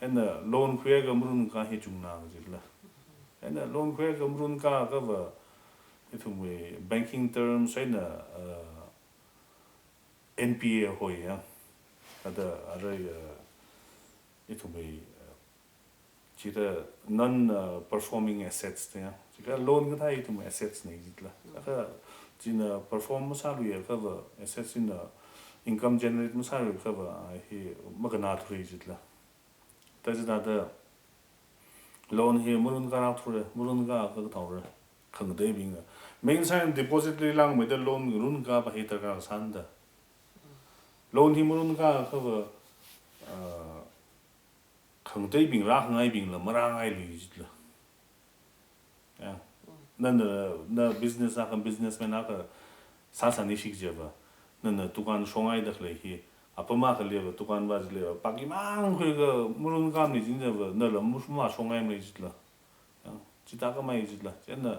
Eina loan khuiakha marunkā hi chungna kajila. Eina loan khuiakha marunkāakhava ithumwui banking terms eina, uh, N P A hoi yang. Thāda arui, uh, ithumwui, uh, chithā non, uh, performing assets da yang. Chikha loan kathā ithum assets na jila. Akha china perform masāluiakhava assets hina income generate masāluiakhava, uh, hi makhanāthura jila. Thāda chithāda loan hi marunkālākthura, marunkāakha kathāora, khangateibingna. Main sign deposit li langmeida loan runkā pa hi darkar sāna da. Loan hi marunkāakhava, uh, khangateibing rākhangaibingla marāngailui jila. Ya. Mm. Na, na, na business akha, businessman akha sāsānishik chiva. Nana dukan shongaida khalei hi, apam akhaliva dukan pa chiliva pākimang khuiakha marunkāmana jin chiva, nala mashunga shongaimana jila. Ya. Chithākhamei jila. Chieina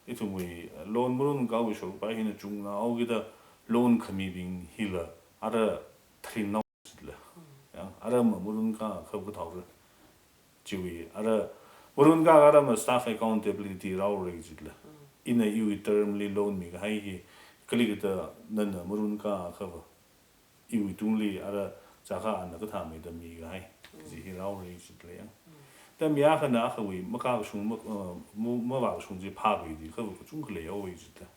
ithumwui loan marunkāwui shorpa hina chungna haokida loan khamibing hila ara tharinao jila. Mm. Yang, ara ma marunka kha kathāra. Chiwui, ara, marunka ara ma staff accountability rāra jitla. Ina iwui term li loan mikahai hi, kali kathā nana marunka kha va. Iwui tungli ara chākha ana kathāmeida mikahai. Kaji hi rāra jitla yang. Thada mi akhana akhawui makashung, ma, uh, mu-, mavākashung chi phākhui di kha va kachungkha leiya jitla.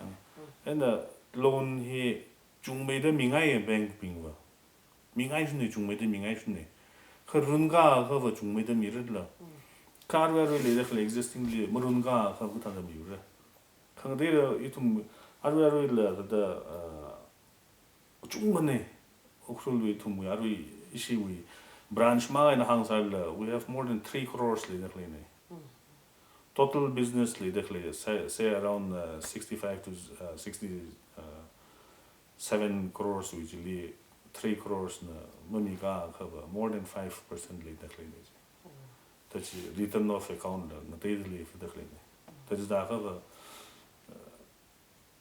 Yang. Ina loan hi chungmeida mingaiya bank bingva. Mingaishunna, chungmeida mingaishunna. Kha runka kha va chungmeida mirarla. Kha arui arui leida khalei existing li marunka kha kathāda miura. Khangateira ithum arui aruila thada, uh, chungmana. Ukhrulwui ithumwui arui ishiwui branch manga eina hāngsālala, we have more than three crores leida khaleina. Total business leida khalei, say, say around, uh, sixty-five to, uh, sixty, uh, seven crores wui chili three crores na mamika kha va more than five percent leida khaleina. Thada chi written off account la ngateida leifada khaleina. Thada chithā kha va, uh,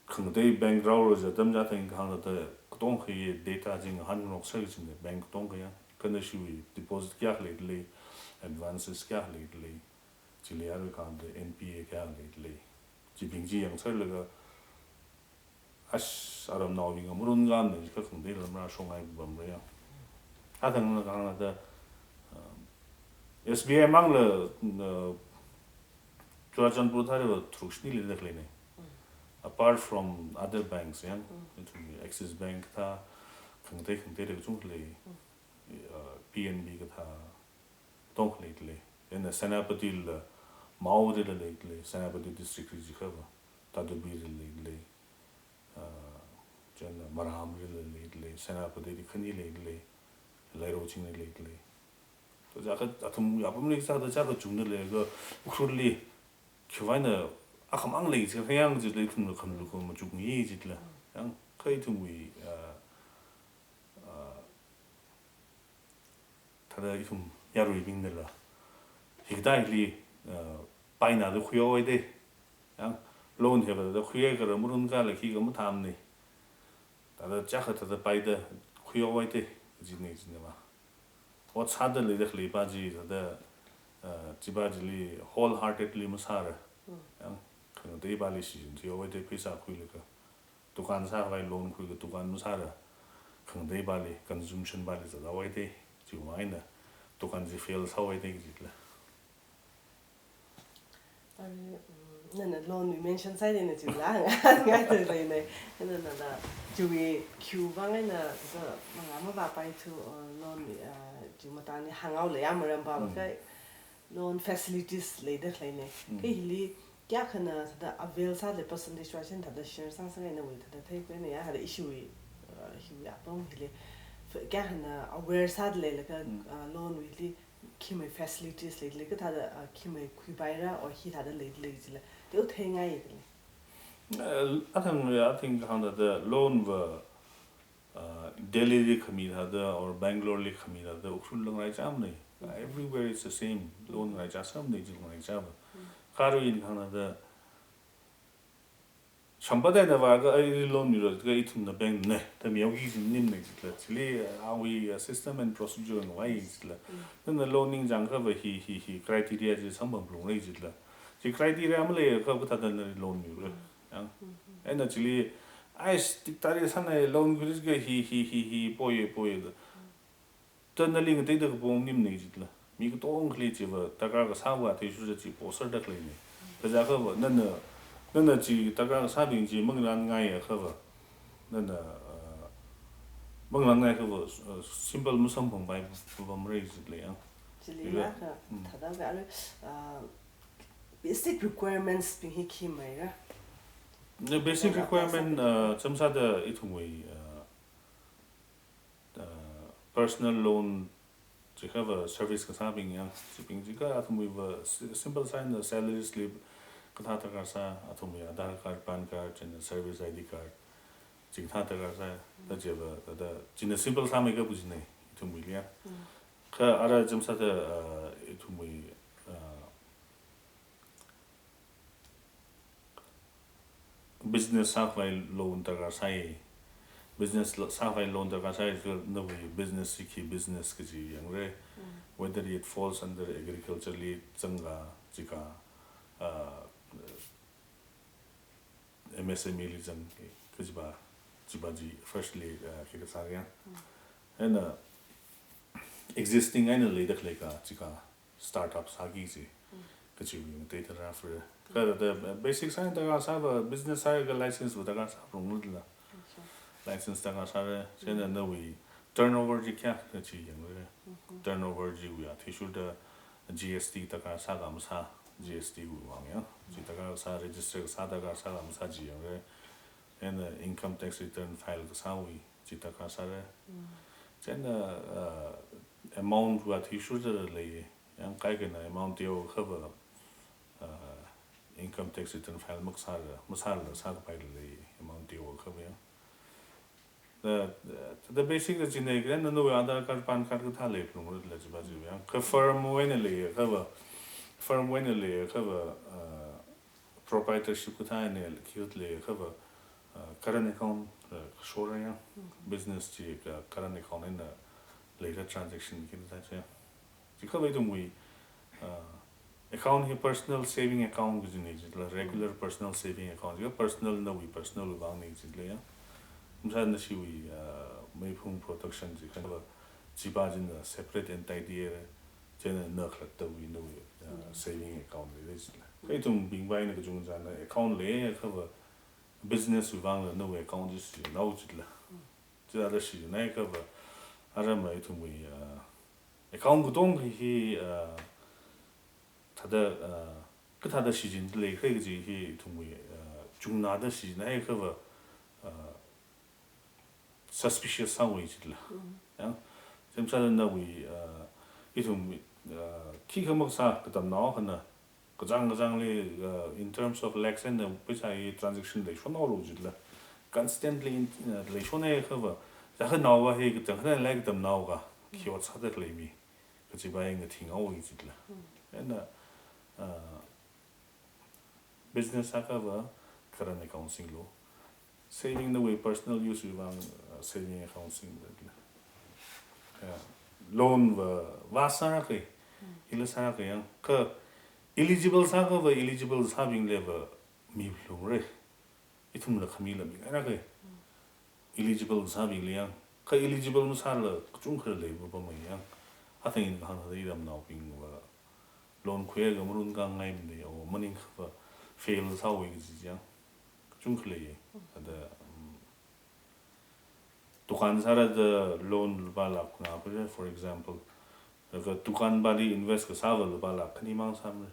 khangatei bank rāra jiakha atam chithang kahāng thada katongkha hi data chi ngahānngarokser kajina bank katongkha ya. Kha nashiwui deposit kayākha leida lei, advances kayākha leida lei. Chili arui kahāngda N P A kayākha leida lei. Chibing chi yangserlaga, ash, aramnaobing marunka na jikha khangatei lamra shongai pamra ya. Athang na kahāng thada, um, S B I mangla, uh, Churachandpur thāda va tharuk shini leida khaleina. Apart from other banks, yang, ithum Axis Bank kathā, khangatei khangatei da kachungkha lei, uh, P N B kathā, tongkha leida lei. Ina Senapati la, Mao dila leida lei, Senapati district ri jikha va, Tatubi dila leida lei. Ah, chieina Maram rila leida lei, Senapati li khani leida lei, Lairochinli leida lei. Thada chākha athum yapam leisāda chākha chungda leiakha Ukhrulli khiwuivang eina akhamang lei chi khayang chi lei ithumna khanlu kho machukngai jitla. Yang kha ithumwui, ah, ah, thada ithum yaruibingnala hikathā hili, uh, paina da khuihaowa da. Yang loan hi va thada khuihaikhala marunka la khikha mathāmana. Thada chākha thada paida khuihaowa da. Kajina, kajina ma. Ot sāda leida khalei pa chi thada, uh, chi pa chili wholeheartedly masāra. Yang khangatei pali shichin thihaowa da pheisā khuilaga. Dukan sākhavai loan khuilaga dukan masāra, khangatei pali, consumption pali zathaowa da, chiwuivang eina dukan chi fail sāhaowa da kajila. Arui, mm, nana loan wui mention sāhaida na chila, ngai, ngai thada leina, nana, nana, chiwui khiwuivang eina, thada, manga mavāpai thu, uh, loan wui, uh, chi matani hānghaowa leiya maram pa va kai, loan facilities leida khaleina. Kha hili kayākhana thada avail sāda lei percentage wise thada share sāsangngai nawui thada theikhuina ya thada ishiwui, uh, hiwui apam hili. F-, kayākhana aware sāda leilaga, uh, loan wuili khimei facilities leida lei kathāda, uh, khimei khuipaira or hithāda leida lei jila. Teo theingai da lei. Uh, athang ya, athang kahāng thada loan va, uh, Delhi li khami thāda or Bangalore li khami thāda, Ukhrul la ngaraichāmana. Everywhere it's the same. Loan ngaraichāsāmana, jil ngaraichāva. Kha arui ina kahāng thāda, shampataina vālaga, ai loan mira, kha ithumna bank na, thada mihaoki kajina maningmana jila. Chili, uh, awui, uh, system and procedure ngavai jila. Nana loan ningchāngakha va hi, hi, hi, criteria chi samphangphalungra jila. Chi criteria maleiakha kathāda nali loan mira. Yang. Eina chili, ai, tik tari sānai loan khuilaga hi, hi, hi, hi, poye, poye da. Thada nali ngateida kapong maningmana jila. Mi katongkhali chiva darkar kasāva theishurda chi poserda khaleina. Thada chākha va, nana, nana chi darkar kasābing chi manglānngaiakha va. Nana, uh, manglānngaikha va, uh, simple masamphangpai pamra jila yang. Chili ya kha, thada kha arui, uh, basic requirements bing hi khi maira? Na basic requirement, uh, chāmsāda ithumwui, uh, uh, personal loan, chiakha va service kasābing yang, chibing chiakha athumwui va si-, simple sāhaina salary slip, kathā darkar sā, athumwui Aadhaar card, PAN card, chieina service I D card, chikathā darkar sā, thada chiva, thada, china simple sāmeikha bu china, ithumwuili ya. Kha ara chāmsāda, uh, ithumwui, uh, business sākhavai loan darkar sāi. Business la, sākhavai loan darkar sāi, nawui business hi khi business kaji yangra. Whether it falls under agriculture li zanga, jiakha, uh, M S M E li zang, kajiva, jiva chi firstly, uh, khi kasā yang. And, uh, existing eina leida khalei ka, jiakha startup sāki kaji, kaji wui ngatei tharā fre. Kha the basic sāda kasā va business sākha license va darkar sāphalungra. License darkar sāra, chieina nawui turnover chi kayākhala chi yangra. Turnover chiwui athishurda G S T darkar sākha masā, G S T wui vang ya. Chi darkar sā, register kasā darkar sākha masā chi yangra. And, uh, income tax return file kasāwui chi darkar sāra. Chieina, uh, amount wui athishurda lei, yang kaikhana amount teokhava, uh, income tax return file makasāla, masāla sākapaila lei, amount teokhava yang. The, the, the basic da chieina, kha nawui Aadhaar card, PAN card kathā leiphalungra jiva chi yang. Kha firm wui eina leiakhava, firm wui eina leiakhava, uh, proprietorship kathā eina khi leiakhava, uh, current account, uh, kashora yang. Business chi ka current account eina leira transaction khi kathā chi. Jiakha ithumwui, uh, account hi personal saving account kajina jila, regular personal saving account, jiakha personal nawui personal vangna jila ya. Masāna shiwui, uh, meiphung production jiakha, jiva china separate and tidy ra, chieina na khalattawui nawui, uh, saving account leira jila. Kha ithumbingva eina kachungchana account leiakhava business wui vangla nawui account chi sānao jila. Chithāda sānaiakhava, aram ithumwui, uh, account katonga hi, uh, thāda, uh, kathāda shichinda leikhala kaji hi ithumwui, uh, chungna da sānaiakhava, uh, suspicious sāhaowa jila. Ya, semsāda nawui, uh, ithum, uh, khikha makasā katamnao akhana, kachāng kachāngli, uh, in terms of lakhs eina pheisā hi transaction leishonhaora jila. Constantly in, uh, leishonhaiakhava, jiakhanaova hi kachangkhat eina lei katamnao ka, khi ot sāda khalei mi kajiva hi ngathingaowa jila. And, uh, uh, business sākhava current account singlu. Saving nawui personal use wui vang, uh, saving account singlu. Uh, loan va, va sāra kha, hila sāra kha yang. Kha eligible sākhava eligible sābingli va miphalungra. Ithumla khamila mingaira kha. Eligible sābingli yang. Kha eligible masāla kachungkha leipapama yang. Athang ina kahāng thāda iramnaobingva loan khuiakha marun kangai minde, o maningkhava fail sāhaowa kaji yang kachungkha lei. Thāda, um, dukan sāra da loan lupā lakh phangā khuira, for example. Laga dukan vali invest kasāva lupā lakh khani mang sāmara.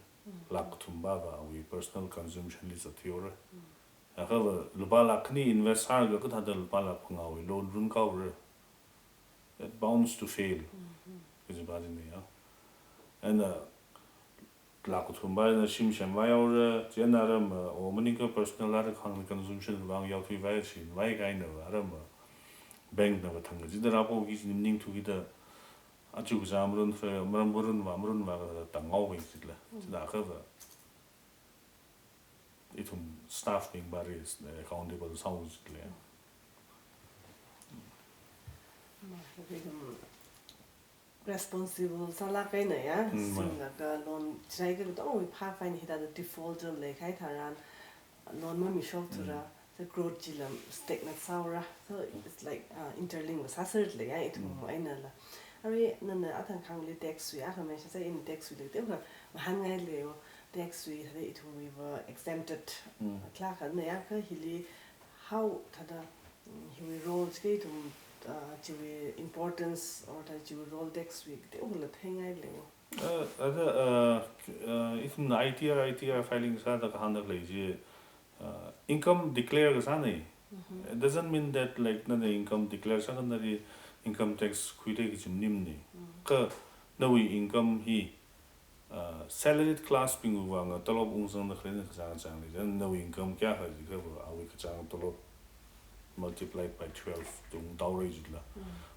Lakh kathum va awui personal consumption li zatthuihaora. Akhava lupā lakh khani invest sālaga kathāda lupā lakh phangāwui loan runkahaora. That bounds to fail. Kajiva china ya. And, uh, lakh kathum va eina shim semvai haora, chieina aram, uh, o maningkha personal ara khang consumption vang yaothuivai, shimvai kahaina aram, uh, bank na va thang kachida rāpo kaji chi maningthu kida, achu kachā marun, maram marunva, marunva kathāda tānghaowa jila. Chithākhava ithum staff bingva ri, eh, accountable sāhaowa jila. Ma, ithum responsible sālāk eina ya, Mm, ma. Singlaga loan chirāikha katongwui phākhavai eina hithāda default leikahai tharan, loan mamishokthuda, the growth chila stagnant sāhaora. So it's like, uh, interlink va sāserda lei ya, ithum Mm. einala. Arui nana athang khangli tax wui akha mention sāi, ina tax wui lei, teokha mahānngailu, tax wui hithāda ithumwui va exempted Mm. khalā kha na ya, kha hili how thāda, mm, hiwui role chi ithum, uh, chiwui importance or thāda chiwui role tax wui teokhala theingailu. Uh, ada, uh, k-, uh, ithumna I T R, I T R filing sāda kahāngda khalei chi, uh, income declare kasāna. It doesn't mean that, like, nana income declare sākha nali income tax khuira kaji maningmana. Kha nawui income hi, uh, salaried class bingwui vang tolop ungzangda khaleina kachāng kachāngli. Then nawui income kayākha jiakhava awui kachāng tolop multiplied by twelve ungdaora jila.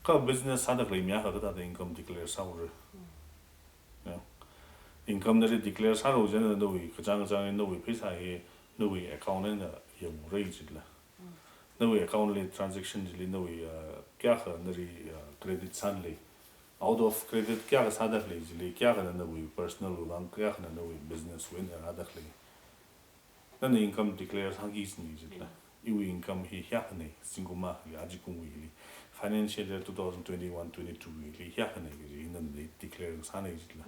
Kha business sāda khalei mi akha kathāda income declare sāhaora. Ya. Income nali declare sālu chieina nawui kachāng kachāng nawui pheisā hi nawui account eina yangra jila. nawui account li transaction chili nawui, uh, kayākha nali, uh, credit sālei, out of credit kayākha sāda khalei chili, kayākhana nawui personal wuivang, kayākhana nawui business wui eina rāda khalei. Nana income declare sāki kajina jila. Iwui income hi hiyākhanei, zingkum akhali, ajikumwuili. Financial year two thousand twenty-one twenty-two wuili hiyākhanei kaji nana declare sānei jila.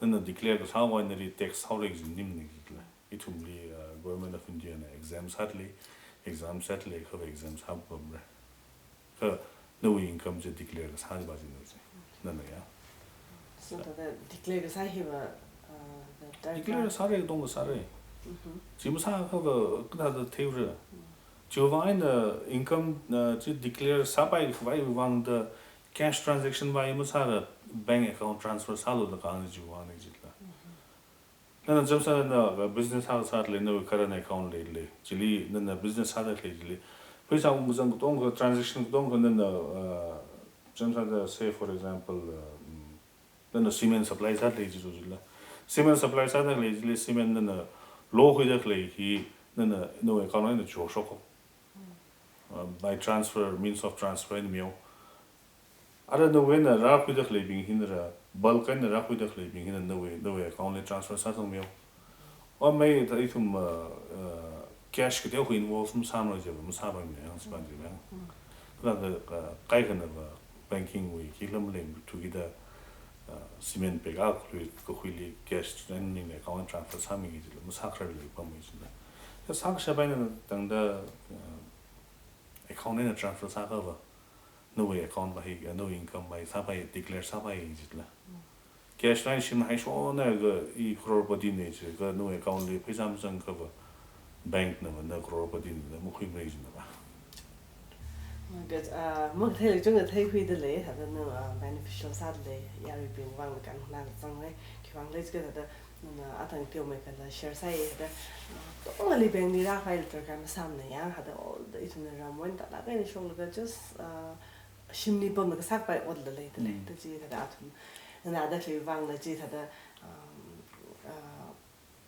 Nana declare kasāwui eina nali tax haora kaji maningmanei jila. Ithumli, uh, Government of India na exempt sālei, exempt sālei, kha exempt sāpamra. Kha nawui income chi declare kasā ba chi nawui chi. Nana ya. So thāda declare kasā hiva, uh, the third Declare part. Sāra, katonga sāra. Mhm. Chi masākha va kathāda theira. Chiwuivang eina income, uh, chi declare sāpai khavai vang da cash transaction vai masāra, bank account transfer sālu da kahāng chiwuivang nei jila. Mhm. Nana chānsāda nana business sā sālei, nawui current account leilei. Chili nana business sāda khalei chili. Pheisā ungkazang katonga, transaction katonga nana, uh, chānsāda, say for example, uh, mm, nana cement supply sālei jisu jila. Cement supply sāda khalei chili cement nana lokhuida khalei hi nana nawui account eina chishok. Uh, by transfer, means of transfer eina miyo. Ara nawui eina rākhuida khaleibing hina ra, bulk eina rākhuida khaleibing hina nawui, nawui account li transfer sāsangmiyo. Or maybe ithum, uh, uh, cash kateokha involve masāmara jiva, masāpaimana yang, sipan jiva yang. Mm. Kala da, uh, kaikhana va banking wui khi lam leng thukida, uh, cement bag akha khui, kakhuili cash eina account transfer sāmi jila, masākharar leipammi jila. Ya sākashap eina tangda, uh, account eina transfer sākha va, nawui account va hi, nawui income va hi sāpai, declare sāpai jila. Cash line shim haishona ga i crorepati nei jiakha nawui account li pheisā mazangkha va, bank na va na crorepati nei da makhuimara jina ba. Good, uh, makathei lei chunga theikhuida lei, thāda na, uh, beneficial sāda lei, yaruibing vang na kan na zang lei, khiwuivang lei jiakha thāda nana athang teomeikhala share sāi, thāda, uh, katongali bank li rākhavai la darkar masāmana ya, thāda all the ithumna ramwui eina tālāk eina shoklaga just, uh, shimli pamlaga sākapai otla leida lei. Mm. Da chi thāda athum, nana da khalei vangla chi thāda, um, uh,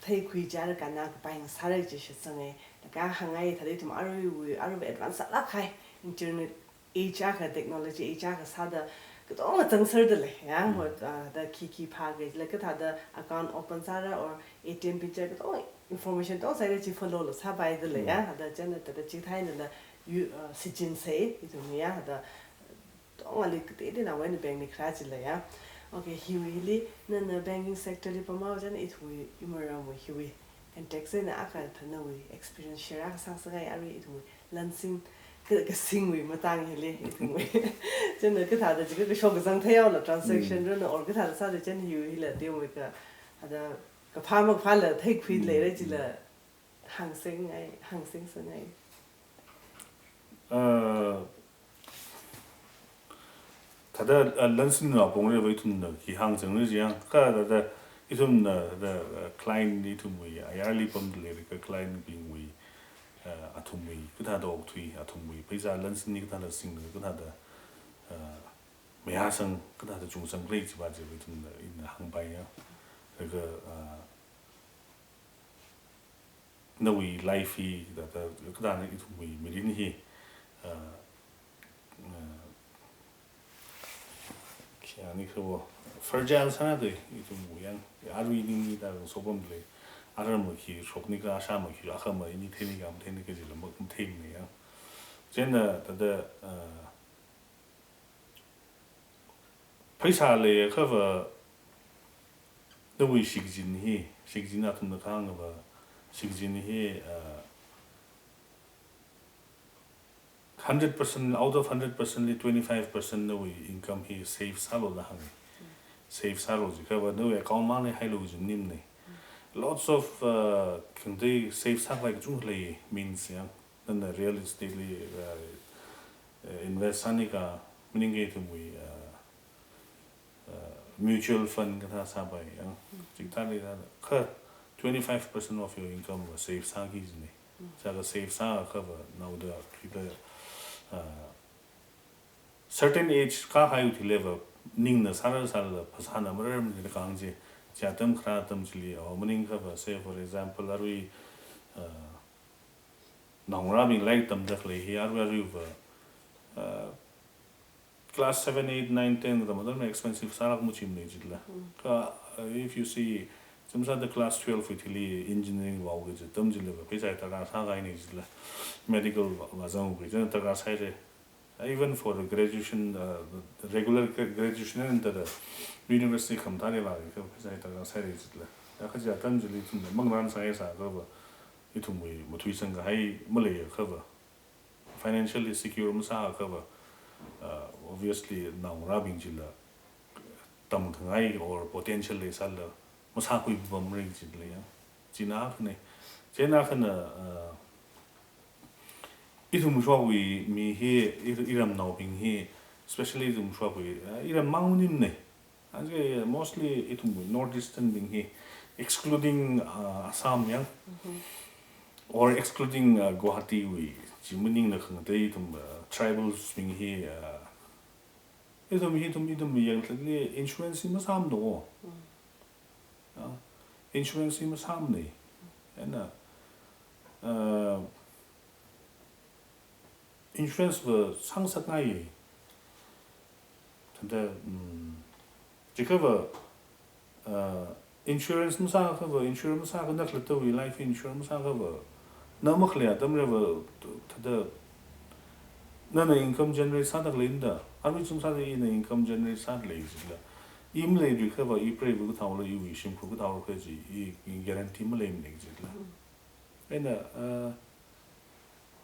theikhui jiakha na kapai ngasāra chi shitsanga. Laga hāngngai thāda ithum aruiwui, aruiwui advance sālāk kahai. Internet age akha, technology age akha sāda katonga zangserda lei, ya, Mm. what, uh, da khi khi phākhala kathāda account open sāra or A T M pin chi katonga information katonga sāda chi follow la sāpaida lei, ya, Mm. da chieina thāda chithāda la yu, uh, shichin sai, ithum ya, da katongali kateomeina nawui eina bank li kharā jila ya. Okay, hiwuili, nana banking sector li pamhao chieina ithumwui, imaramwui hiwui context eina akha thāda nawui experience share akha sāngasakngai, arui ithumwui lansing ka, kasingwui matang hili ithumwui. Chieina kathāda jiakha kashok kazang theihaola transaction Mm. rona or kathāda sāda chieina hiwui hila teomeikha, thāda kaphā makaphāla theikhui Mm. leira jila Mm. hāngsangngai, hāngsangngai. Uh, thāda, uh, lansing na pongre va ithumna khi hāngsangra jiakha, thāda ithumna, thāda, uh, client ithumwui, ayarli pamda leira ka client bingwui, uh, athumwui, kathāda okthui, athumwui pheisā lansing ni kathāda sing, kathāda, uh, mayāsang, kathāda chungsang lei jiva jiva ithumna, ina hāngpai ya. Laga, uh, nawui life hi, thāda, thāda, kathāda ithumwui mirin hi, uh, uh, khi ani kha wo, fragile sāna da ithumwui yang, arui ningli thāda sopam lei, ara makhi shokni ka, asha makhi, akha ma ini theini ka, matheini ka jila mak, matheimana yang. Chieina thāda, uh, pheisā leiakha va, nawui shikachin hi, shikachin athumna kahāng va, shikachin hi, uh, hundred percent, out of hundred percent li twenty-five percent nawui income hi save sālu da hānga. Save sālu jiakha va, nawui account mangli hailu kaji maningmanei. Lots of, uh, khangatei save sākhavai kachungkha lei, means yang. Nana real estate li, uh, uh, invest sāni ka, maningakha ithumwui, uh, uh, mutual fund kathā sāpai yang. Mm. Chikathāli thāda, kha twenty-five percent of your income va save sāki kajina. Mm. Sākha save sākha va, naoda, kida, uh, certain age kahaiwui thili va, ningna sāra sālala, phasāna mararmana da kahāng chi, chi atam kharā atam chili, or maningakha va, say for example, arui, uh, Naongarābing lairik tamda khalei hi arui aruiva, uh, class seven, eight, nine, ten katam atam expensive sālāk machi manei jitla. Kha, uh, if you see, chimsāda class twelve wui thili engineering vāki kaji atam chili va pheisā darkar sākahainei jitla. Medical vā, vāzangki kaji darkar sāhaira. Even for the graduation, uh, regular gra-, graduation and the university khamathāli vāki kha pheisā darkar sāhaira jitla. Ya kaji atam chili ithum manglān sāngaisākha va, ithumwui mathuisangkahai maleiakha va, financially secure masāakha va, uh, obviously naongarābing chila tamkhangai or potential leisālala masākhui pamra jitla ya. China akhana, chieina akhana, uh, ithum showui mi hi, i-, iramnaobing hi, especially ithum showui, uh, iram mang maninei. Aja mostly ithum North Eastern bing hi, excluding, uh, Assam ya, or excluding, uh, Guwahati wui, chi maningla khangatei ithum, uh, tribals bing hi, uh, ithum hi, ithum, ithum yangthāli insurance hi masāmana. Uh, insurance hi masāmanei. Eina, uh, insurance va sāngasakngai. Thāda, mm, jiakha va, uh, insurance masāakha va, insurance masāakha na khalattawui life insurance masāakha va, na makhalei atamli va, thāda, nana income generate sāda khaleina da, arui chimsāda ina income generate sāda lei jitla. I maleilakha va, i preiva kathāla, iwui shimkhur kathāla kaji, i, i guarantee maleimanei jitla. Eina, uh,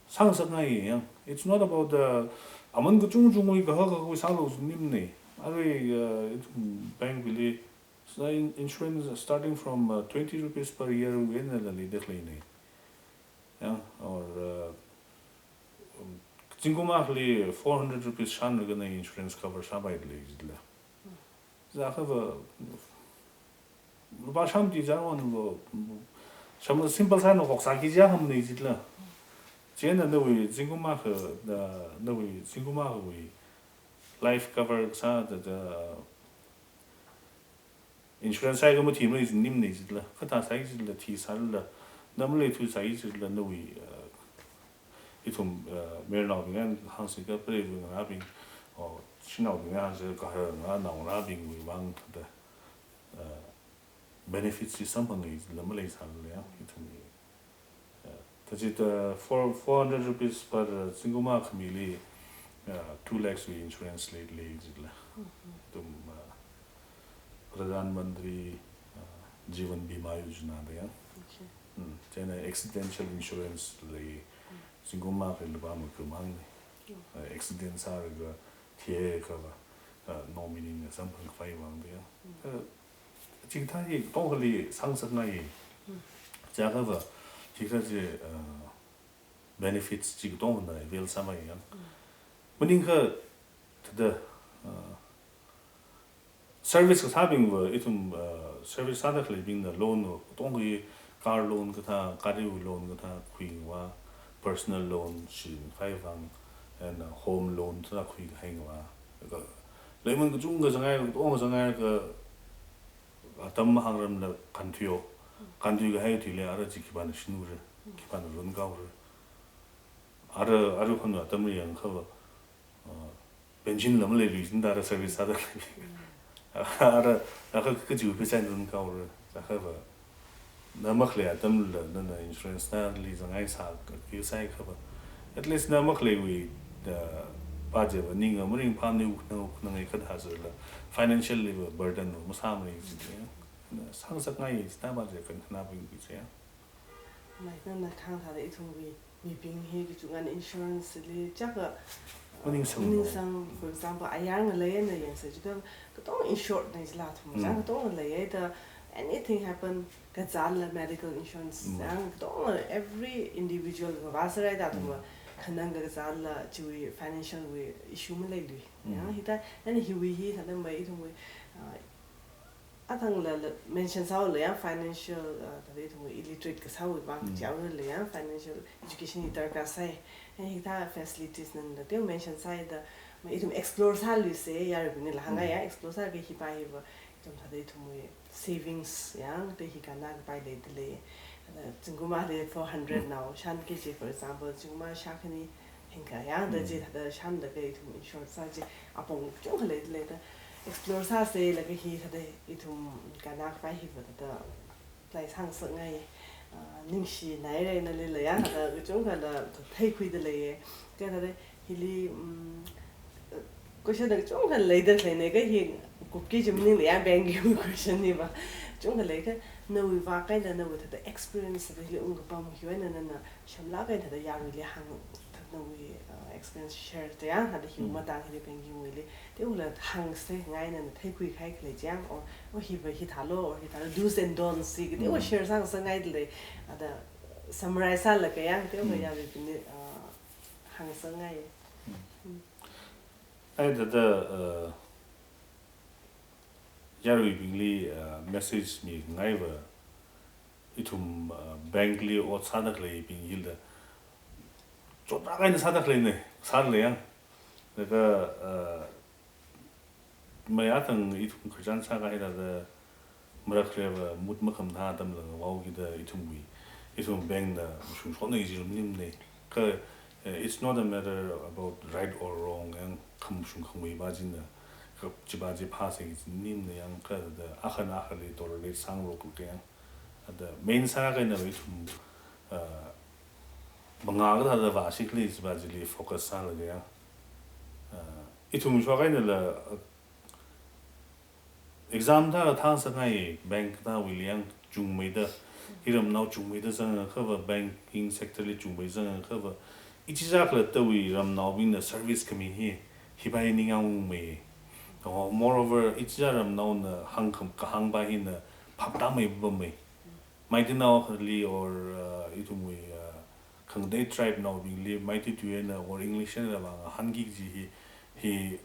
sāngasakngai ya. It's not about the, aman kachungchungwui, kahak kahakwui sālu jinimanei. Arui, uh, ithum bank wuili, so in-, insurance starting from, uh, twenty rupees per year wui einala leida khaleinei. Ya, or, uh, um, zingkum akhali four hundred rupees shānlaga na insurance cover sāpaida lei jitla. Jiakha va, lupā shāmati jangwan va, sham simple sāna hoksāki jiakha manei jitla. Chieina nawui zingkum akha, uh, nawui zingkum akhawui life cover sāda, da, insurance sāakha mathimei jinimanei jitla. Kathā sāki jitla, thisālala, na maleithuisāki jitla, nawui, uh, ithum, uh, mayarnaobing eina hāngsi kha preiva ngarābing, or shanaobing eina hāngsi kha kahar ngarā naongarābingwui vang thāda, uh, benefits chi samphangngai jitla maleisālala ya, ithum, uh, thāda jida four, four hundred rupees per, uh, zingkum akhamili, uh, two lakhs wui insurance lei, lei jitla. Ithum, uh, Pradhan Mantri, uh, Jeevan Bima Yojana da ya. Okay. Mm, chieina accidental insurance lei, zingkum akhali lupā maga mangnei. Uh, accident sālaga thiakha va, uh, nominee na samphangkhavai vang da ya. Uh, chikathā hi katongali sāngasakngai. Jiakha va, chikathā chi, uh, benefits chi katongana avail sāmei ya. Maningakha, thāda, uh, service kasābing va, ithum, uh, service sāda khaleibingna loan va, katonga car loan kathā, gari loan kathā khuingava, personal loan shingkhavai vang, and, uh, home loan thāda khuikahaingava. Kha, leiman kachungkha zangngai, katonga zangngai kha, atam mahāngramla kānthuiyo. Kānthuikahai thuili ara chi khipāna shinura, khipāna runkaura. Ara, ara khon atamli yangakha va, uh, pension la maleilui jida ara service sāda khalei. Ara, ara kha kaji pheisā runkaura, jiakha va. Na makhalei atamla, nana insurance nali zangngaisā, khuisāakha va. At least na makhaleiwui, uh, pā chiva ning maringphāmana, wuk nang, wuk nang e kathā sālala, financially va burden va masāmanei jitla. Na sāngasakngai, chithā pā chi kankhanābingwui chi ya. Mai nana hāngthāda ithumwui mibing hi kachungkha insurance li jiakha, uh, maningsang, maningsang, for example, ayar ngaleina yangsa jiakha, katonga insured nei jila ithum, jiakha katonga leiya da, anything happen, kazātla medical insurance, jiakha katonga every individual ngavāsārai da ithum, khanang kazātla chiwui financial wui issue maleilui. Jiakha hithā, and hiwui hi thāda mai ithumwui, uh, athangla, la, mention sāhaola ya financial, uh, thāda ithum illiterate kasāwui vang, chiaorala ya financial education hi darkar sai. And hithā facilities nangla teo mention sāhaida, ma ithum explore sāluisa, yaruibingla hānga ya, explore sāki hipā hiva, Cham thāda ithumwui savings yang, thāda hi kannakapai leidalei. Thāda zingkum ali four hundred nao, shānkei chi, for example, zingkum shākhani hingkha yang, thāda chi, thāda shānlaga ithum insure sā chi, apong kachungkha leidalei da. Explore sāsa laga hi, thāda ithum kannakapai hiva thāda apply sāngasakngai, ah, ningshinaira nalila yang, thāda kachungkhala theikhuidalei. Kha thāda hili, mm, question na kachungkha leidalei ne, kha hi kupki chi maningla yang banking question hiva. Kachungkha lei kha nawui vak eina nawui thāda experience thāda hili ungkapam hiwui eina nana shamlak eina thāda yaruili hāng, thāda nawui, uh, experience share thāda yang, thāda hi matang hili banking wuili. Thāda ula hāngsa ngai nana theikhui kahai khalei chi yang, or, or hiva hithālo, or hithālo, do's and don'ts chi kathāda ula share sāngasakngaidalei, thāda summarize sālaga yang, thāda ula yaruibingli, uh, hāngasakngai. Ai thāda, uh, yaruibingli, uh, message mingaiva, ithum, uh, bank li ot sāda khaleibing hila, chotlak eina sāda khaleina, sālei yang. Laga, uh, mai athang ithum khararchan sākahai thāda, marakhareva mut makhamathā atamla ngavaokida ithumwui, ithum bank na shungshonna kaji maningmana. Kha, eh, it's not a matter about right or wrong, yang khamashung khamawui pa china, kha chipa chi phāsa kaji maningmana yang, kha thāda akhana akhali tolerate sāngarok kha yang. Thāda main sākahaina ithum, ah, mangā kathāda vāshikli chipa chili focus sālaga yang. Ah, ithum shokhainala, ah, exam thāda thāngasakngai bank kathāwuili yang chungmeida, iramnao chungmeida zangakhava, banking sector li chungmei zangakhava, ichichā khalattawui ramnaobingna service khami hi, hipa hi ningyāng ungmei. Oh, moreover, ichichā ramnaona hāngkham-, kahāng pa hina phaptāmei papammei. Meiteinaoli or, uh, ithumwui, uh, khangatei tribe naobingli Meitei tui eina or English eina vāngahānki kaji hi, hi,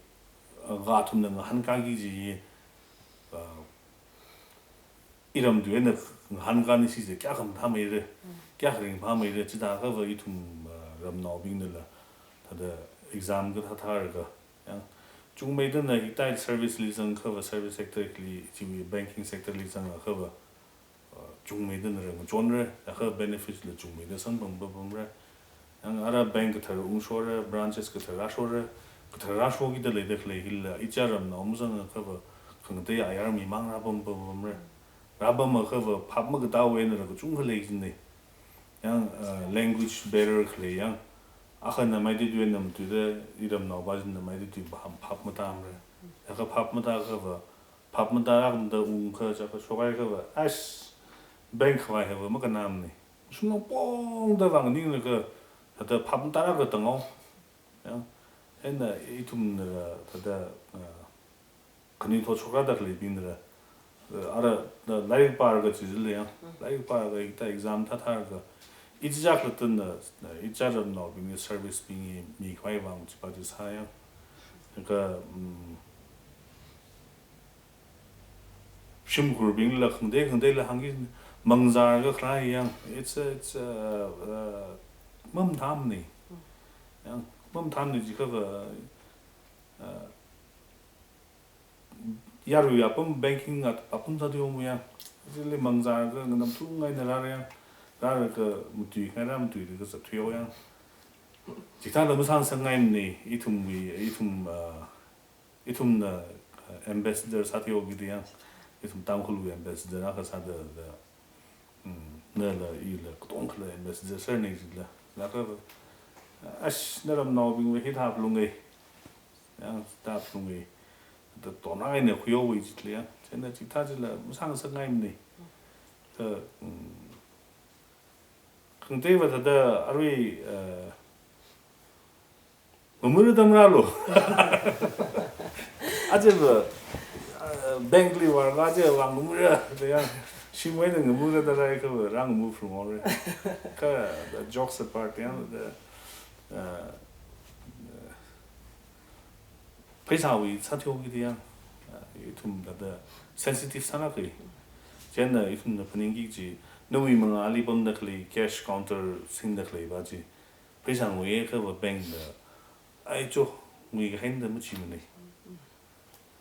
uh, athumna ngahānkāki kaji hi, uh, iram tui eina ngahānkānisi chi kayākha mathāmeira, kayākha ringphāmeira, chithākhava ithum, uh, ramnaobingnala, thāda exam kathā thālaga, yang, chungmeidana hitai service li zangakhava, service sector li, chiwui banking sector li zangakhava, uh, chungmeidana rāngachonra, akha benefits la chungmeida samphang papamra. Yang ara bank kathar ungshora, branches kathar rāshora, kathar rāshokida leida khalei hila, ichichā ramnao mazangakhava, khangatei ayar mimang rāpam papamra. Rāpamakhava, phap makatā eina rā kachungkha lei jina. Yang, uh, language barrier khalei yang, akhana Meitei tui eina matuida, iramnao pa china Meitei tui pa phap matāmara. Akha phap matākhava, phap matālāk mada ungkha chaka shokhaikhava, ash, bank khavai hiva makannamana. Shungang pongda vānganinglaga, thāda phap matālāka tāngao. Yang, eina ithumnala, thāda, ah, khanuithot shokrāda khaleibingnala, ah, ara, da, lairik pāra kaji chili yang, lairik pāra kaji ta exam thāthālaga, ichichā khalattana, ah, ichichā ramnaobingli service bing hi mikhavai vāng chipa chi sā yang. Kha, mm, shimkhurbingla khangatei khangateila hāngki, mangzālaga khalei yang, it's a, it's a, uh, mamathāmana. Yang, mamathāmana jiakhava, uh, yarui apam banking at-, apam sāthuihaomu yang. Chili mangzālaga nganamthungaina rāra yang, rālaga matuingaira, matuilaga zatthuihao yang. Chithāla masāngasakngaimana, ithumwui, ithum, uh, ithumna, uh, ambassador sāthuihaokida yang, ithum Tangkhulwui ambassador akha sāda, da, mm, nala ila katongkhala ambassador sārana jila. Laga, uh, ash, naramnaobingva hithā phalunga. Yang, hithā phalunga. Da tona eina khuihaowa jila yang. Chieina chithā chila masāngasakngaimana. Kha, mm, khangateiva thāda arui, uh, ngamura da marālu. Ajava, uh, bank li vālaga ajava ngamura da yang, shimwui eina ngamura da rāhaiakhava, rāngamu phalunghaora. Kha, the jokes apart, yang, the, uh, pheisāwui sāthuihaokida yang, uh, ithum thāda sensitive sālāka. Chieina ithumna phaningki kaji, nawui mangāli pamda khalei cash counter singda khalei pa chi, pheisā nguiakhava bank na, ai cho, nguikahaina da machimana.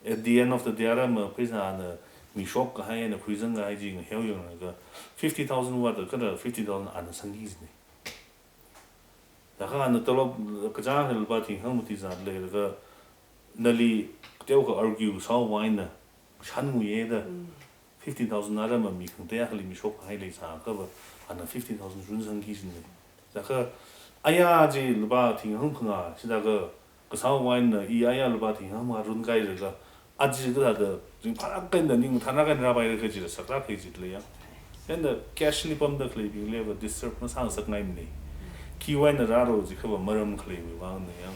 At the end of the day, ara ma pheisā ana mishok kahai, ana khuizang kahai chi ngaheo yanglaga fifty thousand wui thāda kala fifty thousand ana sangki jina. Laga ana tolop kachāng hi lupā thing hangmati zat leilaga nali teokha argue sāhaowa eina shānngaiya da. Fifty thousand ara ma mi khangatei akhali mishok kahai leisākhava ana fifty thousand runsangki jina. Laga aya chi lupā thing hangphangā, chithākha kasāhaowa eina i aya lupā thing hangphangā runkahailaga aja kathāda ringphālāk eina ning mathānlāk eina rāpaira kaji la saklāk kahai chi lei ya. Chieina cash li pamda khaleibingli va disturb masāngasakngaimana. Khiwui eina rālo jiakhava maram khaleiwui vangna ya.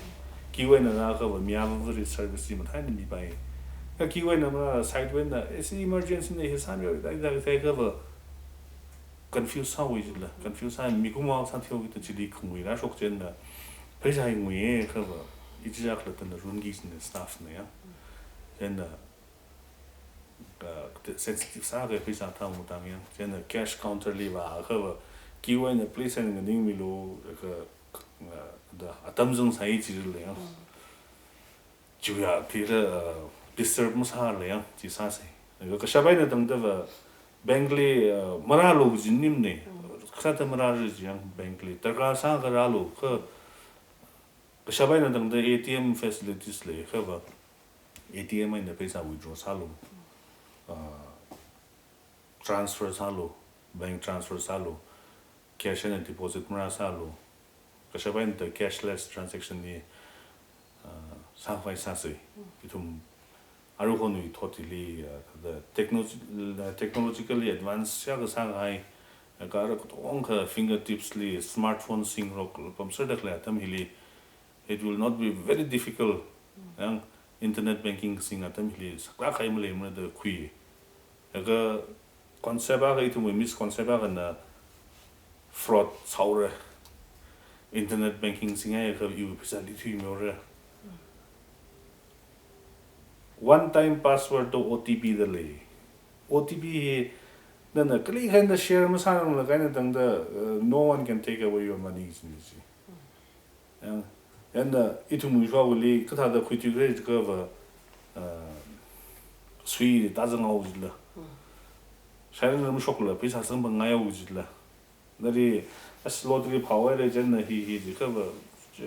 Khiwui eina rākhava mi avāva̱li service chi mathāda mipai. Kha khiwui eina marāla side wui eina, eh, si emergency na hi sāmihaoda, da, da, da, khava confuse sāhaowa jila, confuse sā, mikumo sāthuihaoki da chili khangui rāshok chieina, pheisā hi nguiya khava, ichichā khalattana runki jina staff na ya. Chieina, ah, sensitive sākahai pheisā thang mutang ya. Chieina cash counter li vākhava, khiwui eina please eina nganingmilu, kha, ah, da, atam zang sāi jila ya. Chiwui thāda, uh, disturb masāla ya, chi sāsa. Laga kashap eina tangda va bank li, uh, marālo kaji maningmana. Kashap eina marāra jiakha bank li darkar sākha rālo, kha kashap eina tangda A T M facilities leikhava A T M eina pheisā withdraw sālo. Uh, transfer sālo, bank transfer sālo, cash eina deposit marāsālo, kashap eina da cashless transaction hi, ah, sākhavai sāsa. Ithum aruihonwui thot hili, ah, thāda techno-, technologically advance sākha sākahai, ah, kha ara katongkha fingertips li smartphone singrok pamserda khalei atam hili, it will not be very difficult. Yang internet banking kasing atam hili saklāk kahai maleimara da khui. Laga concept akha, ithumwui misconcept akhana fraud sāhaora. Internet banking singhaiakha iwui pheisāli thuimihaora. One time password to O T P da lei. O T P hi nana kali khaina share masāranglaga eina tangda, uh, no one can take away your money, jina chi. Yang, yang da ithumwui shokli kathāda khuithuikhala jiakhava, uh, sui tāzanghaowa jila. Shairang ramshokla pheisā samphangngaihaowa jila. Nali, as lottery phāhaira chieina hi hi jiakhava, chi,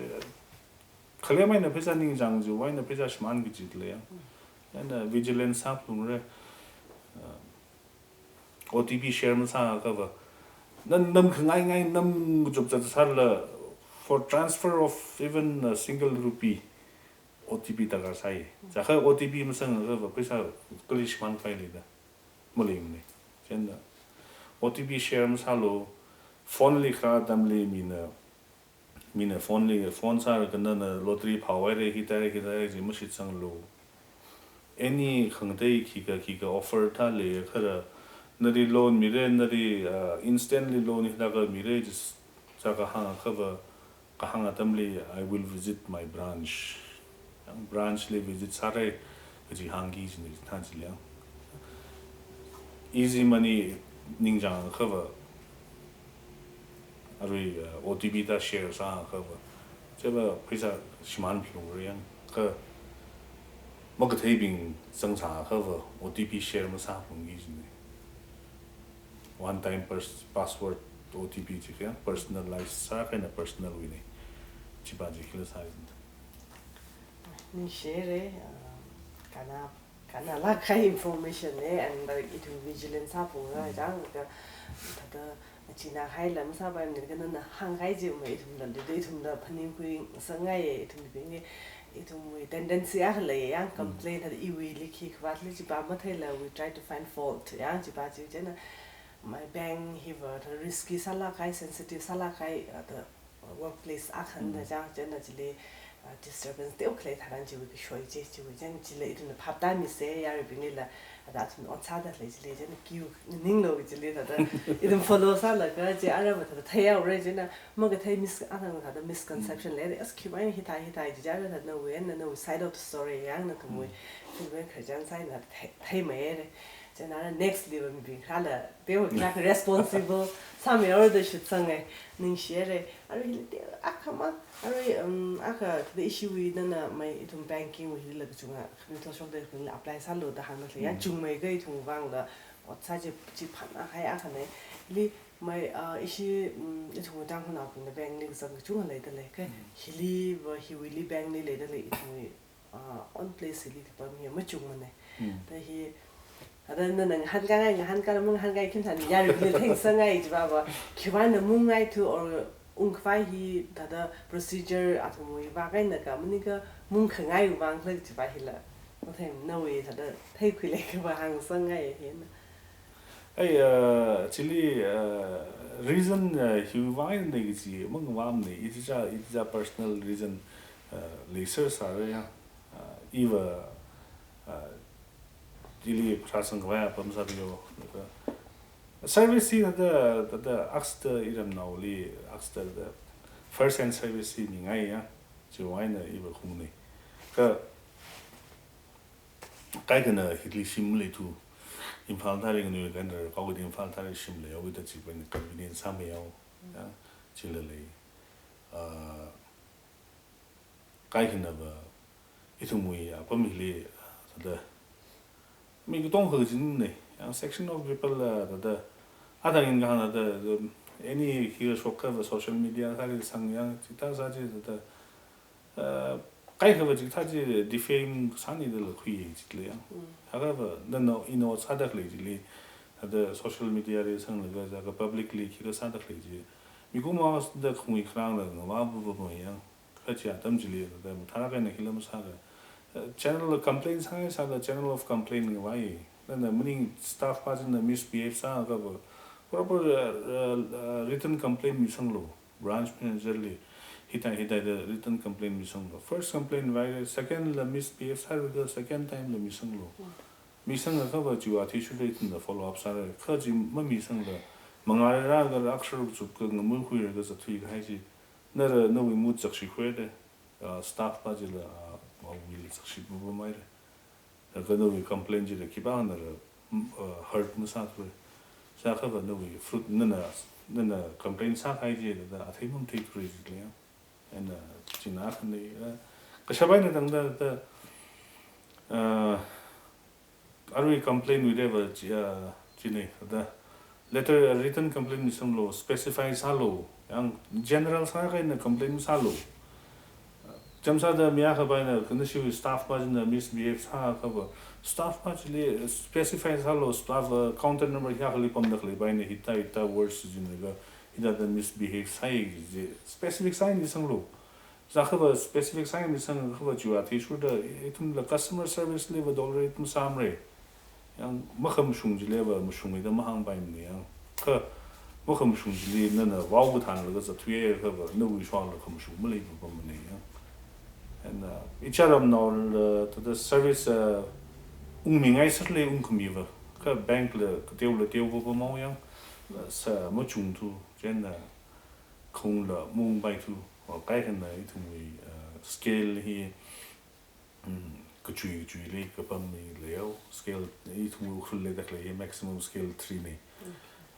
khalem eina pheisā ningchāng chiwui eina pheisā shimānki jila ya. Yang da vigilance sāphalungra. Uh, O T P share masākhava, nana nam khangaingai, nam kachupchap sālala, for transfer of even a single rupee, O T P darkar sai. Jiakha O T P masāngakhava pheisā kali shimānpai leida maleimana. Chieina O T P share masālo, phone li kharā atamli mina mina phone li phone sālaga nana lottery phāhaira, hithāhaira, hithāhaira chi mashitsanglu. Any khangatei khikha khikha offer thā leiakhala, nali loan mira, nali, uh, instantly loan hithākha mira, jis sākahāng akhava, kahāng atamli, "I will visit my branch." Yang branch li visit sāra kaji hāngki jina thān chili yang. Easy money ningchāng akhava, arui, uh, O T P thā share sāakhava, chiva pheisā shimānphalungra yang, kha makatheibing zangsāakhava O T P share masāphalungki jina. One time pers-, password O T P chi kha personalize sākahai eina personal wuina. Chiva chi khila sāi jina. Ningshire, uh, kana, kanalāk kahai information na, and, like, ithum vigilance sāphalungra chang, ka, thāda, china haila masāpaimana, ka nana hāngkahai chi ma ithumla, da, da ithumla phaningkhuingasakngaiya, ithumbingli, ithumwui tendency akha lei yang, complain, thāda iwuili khikha vātli chiva matheila, we try to find fault, yang chiva chi, chieina, my bank hiva, thāda risky sālāk kahai, sensitive sālāk kahai, uh, thāda, workplace akhana chang, chieina chili, uh, disturbance teokha lei tharan chiwui kashoi chi, chiwui chieina chili ithumna phap tāmisa, yaruibinglila, thāda athum ot sāda lei chili, chieina kiu nganinglo chili, thāda ithum follow sālaga chi, arava thāda theihaora, chieina makathei mis-, athang thāda misconception leira, as khiwui eina hithā hithā chi, ara thāda nawui eina, nawui side of the story yang nathumwui, nawui khararchan side na thei, theimeihaira. Ina next level mibing khala, pewa khala responsible sāmihaora da shitsanga, ningshihaira. Arui hili te akha ma, arui, um, akha thada ishiwui nana mai ithum banking wui hili la kachunga, khani thotshokda khani apply sālu da hāngda khalei, ya, chungmeikha ithum vangla, ot sā chi, chi phānāhai akhana. Hili mai, ah, ishi, um, ithum Tangkhulnaobingna bank li kazang kachunga leida lei, kha hiliva hiwuili bank li leida lei ithum, ah, own place li kapam hi machungmana. Hmm. Da hi, ada nana ngahānkāngai, ngahānkāngai, mangahānkāngai khim than yaruili thengsangai jiva va, khiwuivang na mungngai thu or ungkhavai hi thada procedure athumwui vākahaina ka, maninga mungkhangai vang khala jiva hila. Mathei nawui thada theikhuilaga va hāngsangngai hina. Ai, uh, chili, uh, reason, uh, hiwui vang eina kaji mangavamana, iticha, iticha personal reason, uh, leiser sāra ya. Uh, iva, uh, chili prasang khavai apam sāpiyo. Laga service hi thada, thada akha sāda iramnaoli, akha sāda thada first hand service hi mingai ya. Chiwui vang eina iva khungna. Kha kaikhana hili shim leithu, Imphal thāda nganui kanda, kawui Imphal thāda shim leihaoda chi pa ni convenience sāmihao. Ya, chila lei. Ah, kaikhana va, ithumwui apam hili, ah, thada, mi katongkha kajina, yang section of people la thada, athang in kahāng thada, um, any hira shokkha va social media thāli sang yang, chithā sā chi thada, uh, kaikha va chithā chi defame sāni dala khuiya chili yang. Mm. Akha va, nana ina sāda khalei chili, thada social media li sanglaga, jiakha public li khira sāda khalei chi. Mikumo sāda khungui kharāngla ngavā bu bu bu yang. Kha chi atam chili, thada mathālāk eina hila masāla. Uh, channel complaint sāngai sāla channel of complaint ngavai. Nana maning staff pa china misbehave sākha va, proper, uh, uh, uh, written complaint misanglu. Branch manager li, hithā hithāda written complaint misanglu. First complaint vai, second la misbehave sālaga second time la misanglu. Misangakha va chiwui athishurda ithumna follow up sāra. Kha chi mamisangla, mangā rālaga rakshar chupka ngamui khuilaga zatthui kahai chi. Nara nawui mood zakshi khuira. Uh, staff pa chila, uh, awuila zakshi bu bu maira. Laga nawui complaint chila khipānala, mm, uh, heard masāthura. Sākha va nawui fruit nana, nana complaint sākahai chila athei mamatheithura chili yang. Eina china akhana, uh, kashap eina tangda, da, uh, arui complaint wuida va chi, uh, china, da, letter, uh, written complaint misanglu, specify sālu, yang general sākha eina complaint sālu. Chāmsāda mi akha pa eina, khanashiwui staff pa china misbehave sākha va, staff pa chili specify sālu, staff, uh, counter number hiyākhali pamda khalei pa eina hithā hithā words china ka, hithāda misbehave sāi chi, specific sāi misanglu. Sākha va specific sāi misangakha va chiwui athishurda, ithumla customer service li va tolerate masāmara. Yang makhamashung chili va mashungmida mahāngpaimana yang. Kha makhamashung chili nana vao kathānlaga zatthuiakha va nawui shongla khamashung malei bu bu pamana yang. And, uh, ichā ramnaola thada service, uh, ungmingai sālei ungkhami va. Kha bank la kateola teo bu bu pamhao yang. Uh, sā machungthu, chieina khungla maungpaithu. Wa kaikhana ithumwui, uh, scale hi, mm, kachui kachuili kapam hi leihao, scale, ithumwui Ukhrul leida khalei hi maximum scale three na. Mm.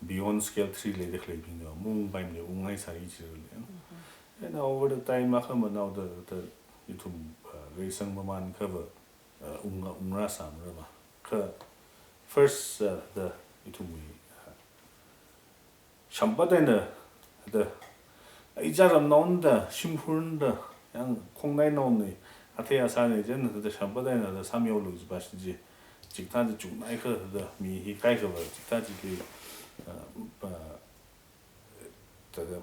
Beyond scale three leida khaleibingna maungpaimana, ungngai sāi chili yang. Mm-hmm. And over the time, akhamanaoda, da ithum, uh, reisang mamānkha va, uh, ung, ungrāsāmara ma. Kha first, uh, da ithumwui, uh, shamphat eina, da, ichā ramnaona da, shimkhurna da, yang khongnainaona, athei asāna, chieina da shamphat eina da sāmihaolu jiva shi chi, chikathā chi chungnaikha da, mi hi kaikha va, chikathā chili, uh, uh, thada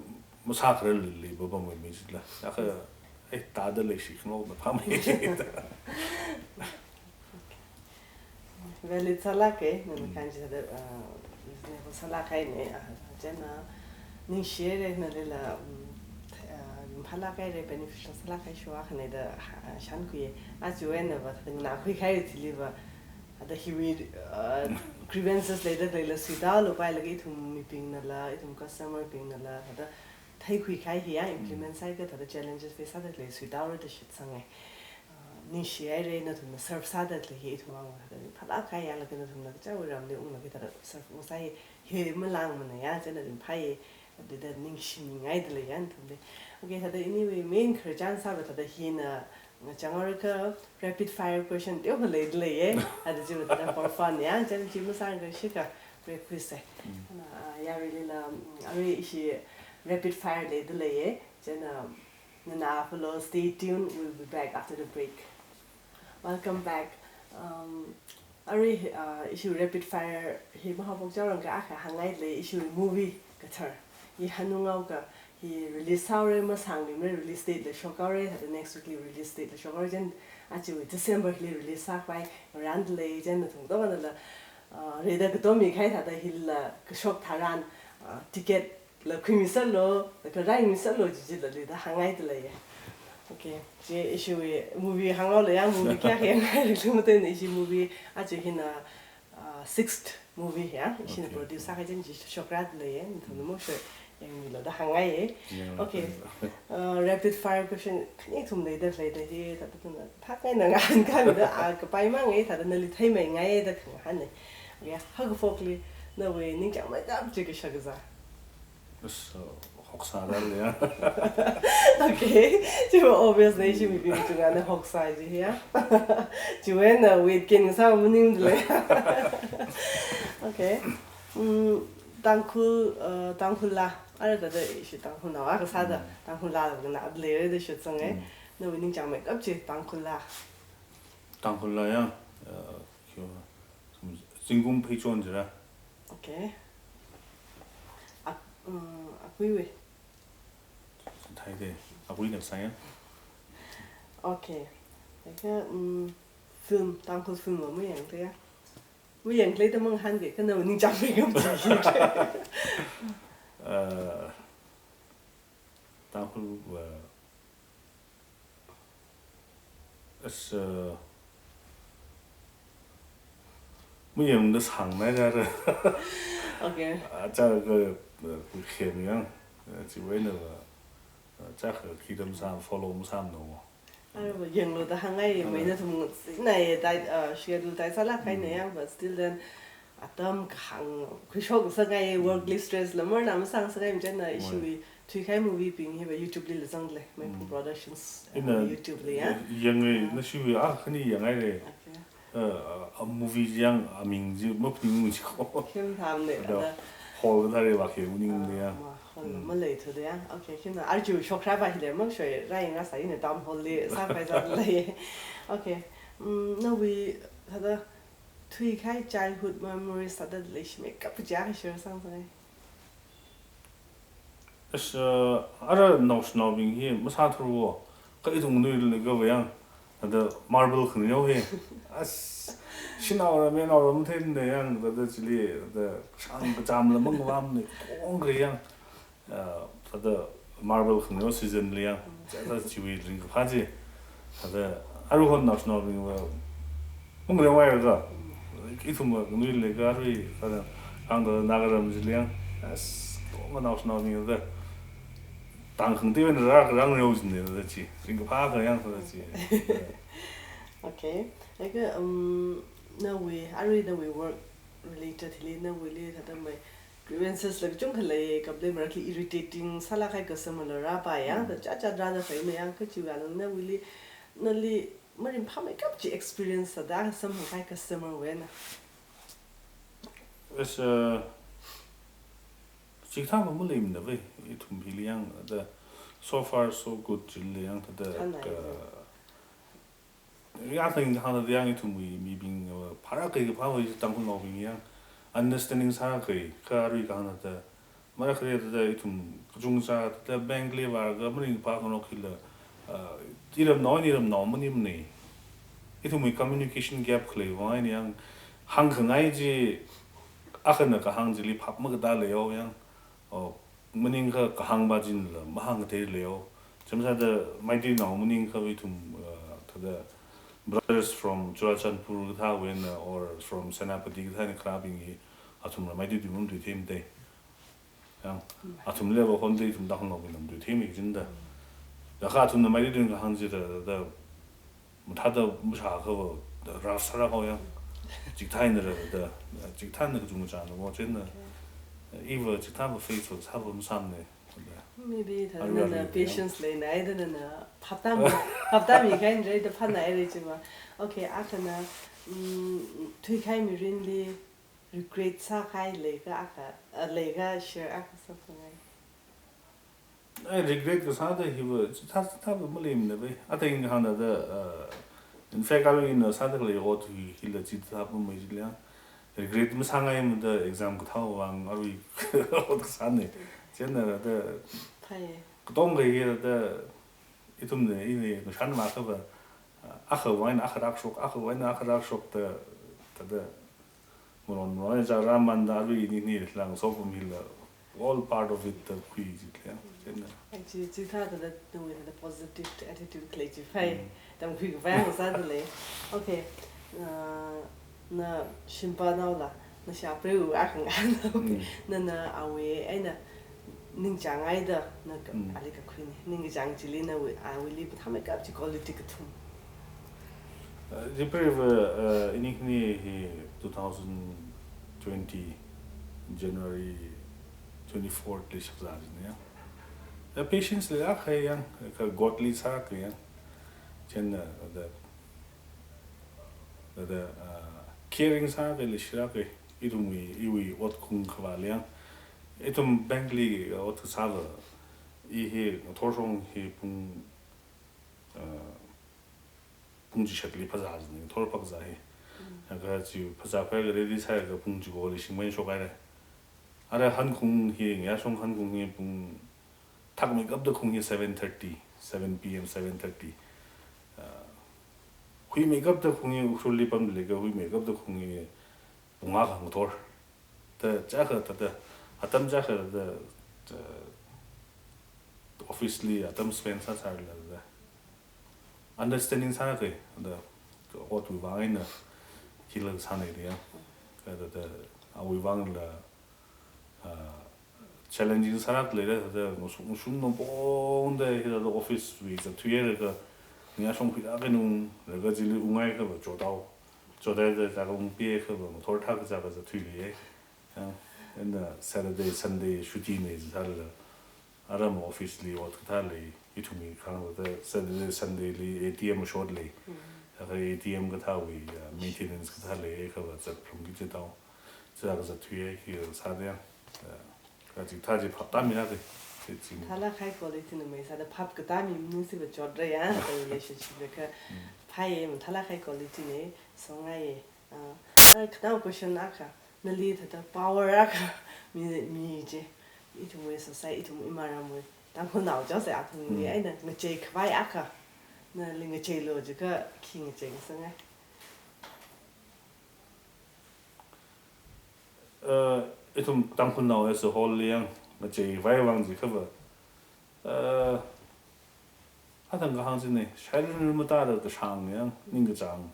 masākharar lili bu bu pammi chila. Akha, eh, thada leishi khangaroda phāmei da. Valid sālāka, nana Mm. kahāng chi thada, uh, reasonable sālākhaina, uh, chieina ningshihaira nalila, um, uh, ringphālākhaira, beneficial sālākhaisho akhana da, uh, shānkhuiya. Aja eina va thada nganākhui kahai thili va, thada hiwui, uh, grievances leida leila suitālu pailaga ithum mibingnala, ithum customer bingnala, thada theikhui kahai hi ya implement Mm. sāakha thada challenges face sāda lei suitāra da shitsanga. Uh, ningshihaira, nathumna serve sāda khalei hi ithum vang thāda ringphālāk kahai, yanglaga nathumna kachichāwui ramli unglaga thāda serve ungsāi hi malāngmana ya, chieina ringphāya, thāda ningshimingaida lei ya nathumli. Okay, thāda iniwui main khararchan sāva thāda hina ngachang haora kha rapid fire question teokha leida leiya, thāda chiva thāda for fun ya, chieina chi masāngarashikha break khuisa. Mm. Na, ah, yaruilila, mm, arui ishi rapid fire leida leiya, chieina, ah, nana follow, stay tuned, we'll be back after the break. Welcome back. Um, arui, uh, ishi rapid fire hi mahaophok chaorang kha akha hāngngaida lei, ishi movie kathar. Hi hanung haokha hi release sāhaora, masāngmimara, release date la shokhaora, thāda next week li release date la shokhaora, chieina aja December li release sākhavai ngarānda lei, chieina nathum katongana la, uh, reida katomi kahai thāda hila kashok tharan, uh, ticket la khuimisālu, la kharai misālu, chi chila leida hāngngaida leiya. Okay, chi ishiwui movie hāngngaolu ya, movie kayākha yanghaira, khamatui eina ishi movie aja hina, ah, sixth movie ya, ishina Okay. produce sākahai, chieina chi shokrada leiya, nathumna mashok yangmilu da hāngngaiya. Yeah, Okay. okay. Uh, rapid fire question khani kathum leida leida hi, thāda nathumna phākngaina ngahānkāmida, ah, kapai mangai, thāda nali theimeingai da khangahāna. Okay, haokaphokli nawui ningchāngmeikap chi kashak kazā? As, uh, hoksā da leiya. Okay, chiva obvious na, ishi mibing chungana hoksā chi ya. Chiwui eina weight gain sā maningda lei. Okay. Mm, Tangkhul, uh, Tangkhul laa. Ara thāda ishi Tangkhulnao akha sāda, Mm. Tangkhul laa nganāda leira da shitsanga. Mm. Nawui ningchāngmeikap chi Tangkhul laa? Tangkhul laa ya, uh, kyo, zingkum pheichon jira. Okay. Ak-, uh, akuiwui? Thāda, akuina sāya. Okay. Laga, mm, film, Tangkhul film va mayangda ya? Mayangda leida mangahānki, kha nawui ningchāngmeikap chi. Uh, Tangkhul va, as, uh, mayangda sāngnai rāra. Okay. Ah, chākha, uh, khuikhem yang, uh, chiwui eina va, uh, chākha khi tam sām, follow masāmana. Ara va yanglu da hāngngai, Hāngngai. Mai nathum sinai dai, uh, schedule dai sālāk kahaina Mm. yang, but still then, atam kahāng khuishok sāngai, workli stress la marna masāngasakngai, chieina Right. ishiwui thuikahai movie bing hiva YouTube lila zangda lei, Maiphu Mm. Productions, uh, Ina YouTube li ya. Yangngai, Ah. nashiwui, ah, khani yanghaira. Okay. Uh, a movie yang aming chi maphaningung chi ko. Khim tham ne, Ada ada. hall kathāra va khi maningda ya. Ah, ma, hall Mm. maleithuda ya. Okay, khina arju shokra va hile mang shoi, rai nga sa ina town hall li sākhavai zat lei. Okay. Mm, nawui thāda thuikahai childhood memories thāda leishimeikap chi akha share sāngasakngai. As, uh, ara naoshinaobing hi masāthura, kha ithum nganuilakha va yang, thāda marble khangareo hi. As, shanaora, menaora matheimana yang, thāda chili, thāda shang kacham la mangvamna, kong kha yang, uh, thāda marble khangareo season li yang, thāda chiwui ringkaphā chi. Thāda aruihon naoshinaobing va, mangareo haira kha. Ithum va nganuilakha arui, thāda, hāngda Nagaram chili yang, as, tongda naoshinaobing va, tangkhang teomeina rākharā ngareo china thāda chi. Ringkaphā kha yang thāda chi. Okay. Laga, um, nawui, arui nawui work related hili, nawuili thāda mai grievances la kachungkha lei, kap lei, marakhali irritating sālāk kahai customer la rāpai ya, Mm. thāda chāchā rāda khaina yang, kha chiwui alungli nawuili, nali maringphāmeikap chi experience thāda samphang kahai customer wui eina. As, uh, chikathā va maleimana va, ithum hili yang, thāda so far so good chili yang, thāda Khanai ka, va. Ya thāda hāngda yang ithumwui mibing, uh, phara kei kaphā va Tangkhulnaobing yang, understanding sākahai, kha arui kahāng thāda, marakhali thāda ithum kachungkha thāda bank li vālaga maringphā khanok hila, uh, iramnao, iramnao maningmana. Ithumwui communication gap khalei vang eina yang, hāngkhangai chi, akhana kahāng chili phap makatā leiyo yang, oh, maningkha kahāng va chila mahāngkatei leiyo. Chānsāda Meiteinaobing maningkha ithum, uh, thāda brothers from Churachandpur kathāwui eina, or from Senapati kathā eina kharābing hi, athumla Meitei tuina matuitheimana. Yang, athumla va hon da ithum Tangkhulnaobingla matuitheimi kajina da. Laga athumna Meitei tui kahāng chi thāda, thāda, Mathāda mashākha va rough sāra kho yang. Chikathā eina rāda, chikathā eina kachungkha chāna mo, chieina. Iva chikathā va face va sāva masāmana. Maybe thāda nana patience leina, ai thāda nana phaptāmi, phaptāmi kahai eina rāda phānāhaira chi ma. Okay, akhana, mm, thuikahai mirinli regret sākahai leikha akha, ah, leikha share akha sāphungai. Ai, regret kasā da hiva, chithā, chithā va maleimana bai. Ata ina hāngda da, uh, in fact, arui ina sāda khalei ot hi, hila chithā va mai jila. Regret masāngaimada exam kathā vang arui ot kasāna. Chieina da, Phāya. Katonga hi da, ithumna, ina, ngashan makha va, uh, akha va eina akha rākashok, akha va eina akha rākashok da, da, da. Maron maron chāra manda arui ini ni lang sokpam hila all part of it da khui jila. Chieina. Ai chi, chithā thāda, nawui thāda positive attitude khalei chi phāya. Mm. Tamkhui kapai hāngsāda lei. Okay. Uh, na shimpa naola, na shāpreu akha nganao. Mm. Nana awui eina ningchāngaida, na ka, Mm. ali kakhuina. Ningchāng chili nawui, awuili mathāmeikap chi quality kathum. Uh, chi preiva, uh, ini khani hi two thousand twenty January twenty-fourth li shakzā jina ya. Uh, patience leilāk kahai yang, kha godly sālāk kahai yang. Chieina, uh, da, da, da, uh, caring sālāk kahai leishilāk kahai, ithumwui, iwui ot khaung khavā li yang. Ithum bank li, uh, ot kasāva, i hi, ngathor shong hi pung, uh, pung chishatli phazā jina, ngathor phazā hi. Mm. Laga chi phazā phai ka ready sālaga pung chikoli shingmei shokhaira. Ara hankhaung hi, ngayā shong hankhaung hi pung thakmeikapda khaung hi seven thirty, seven P M, seven thirty. Uh, huimeikapda khaung hi ukhrulli pamlaga huimeikapda khaung hi pung akha ngathor. Da chākha thāda, atam chākha thāda, uh, office li atam spend sāsālala thāda. Understanding sālāk kahai, thāda, otwui vang eina, hila sānai da ya. Kha thāda, awui vangla, uh, challenging sālāk leida, thāda, ngashung, ngashung nopongda, hithāda office wui zatthuilaga, ngayā shong khuilāk kahai nung, laga chili unghaiakha va chotao. Chotaida chākha ungpiakha va, ngathor thak chākha zatthui leiya. Yang, and, uh, Saturday, Sunday, shuti nei sālala. Aram office li ot kathā lei, ithumwui khangda Saturday, Sunday li A T M short lei. Mm. Akha A T M kathāwui, uh, maintenance kathā lei, kha va zatphalungki jitao. Chākha zatthuiya, khi sāda ya. Uh, kha chithā chi phaptāmilāka, chi chi. Thālāk kahai quality na mai sāda phap katāmi maningsi va chotra ya, the relationship le kha. Mm. Phāya, mathālāk kahai quality na, songaiya. Ah, ah, khanao question akha, nali thāda power akha mi, mi chi, ithumwui society, ithum imaramwui, Tangkhulnao chao se athumwui, Mm. eina ngachei khavai akha, nali ngacheilu jiakha khi ngachei ngasāngai? Uh, ithum Tangkhulnao as a whole li yang ngachei khavai vang jiakha va, uh, athang kahāng china, shairin matāda kashāng yang, ningkachāng.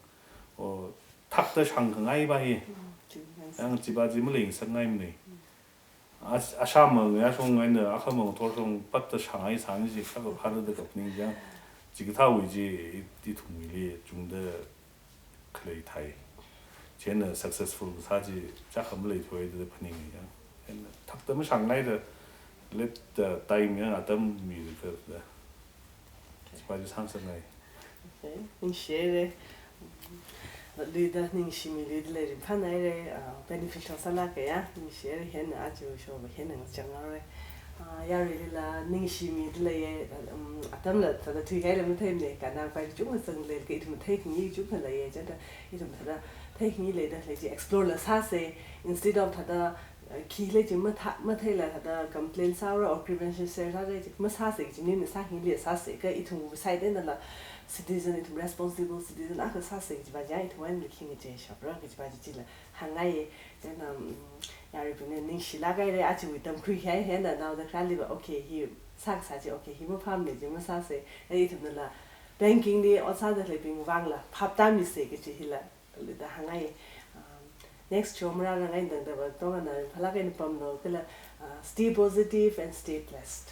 O, thakta shāngkhangai va hi. Mm, chi ngan Yang chiva chi maleisangngaimana. Mm. Ash-, ashāmang ya shong eina, akhamang ngathor shong, patta shāngai sāni chi, kha va phāra da kapning yang. Chikathāwui chi, i, ithumwuili, chungda khalei thai. Chieina successful kasā chi chākha maleithuda phaninga yang. Chieina thakta mashāngngaida let the time yang atam mida. Chiva chi sāngasakngai. Okay, ningshihaira. Luida ningshimiluida lei ringphānaira, ah, beneficial sālāka ya, ningshihaira, hieina aja show va hieina ngachang haora. Ah, yaruilila ningshimida leiya, um, atamla thāda thuikahaila matheimana, kanang pai chungkha zanglaga ithum theikhangai chungkha leiya, chithāda ithum thāda theikhangai leida lei chi explore la sāsa, instead of thāda, uh, khi lei chi mathā, matheila thāda complain sāra or grievance share sāra chi masāsa, chi nina sākhangaili sāsa, kha ithum side einala citizen, ithum responsible citizen akha sāsa, chiva chi ithum einala khi ngacheishapra, chiva chi chila hāngngaiya. Then, um, yaruibingna ningshilāk haira, ajawui tamkhuikahai hieina naoda kharāli va, okay, hi sākasā chi, okay, hi maphāmana chi masāsa. Ithumnala banking li ot sāda khaleibing vangla phaptāmisa kaji hila, luida hāngngaiya. Um, next show marārangai tangda va tongana phalāk eina pamlu kala, uh, stay positive and stay blessed.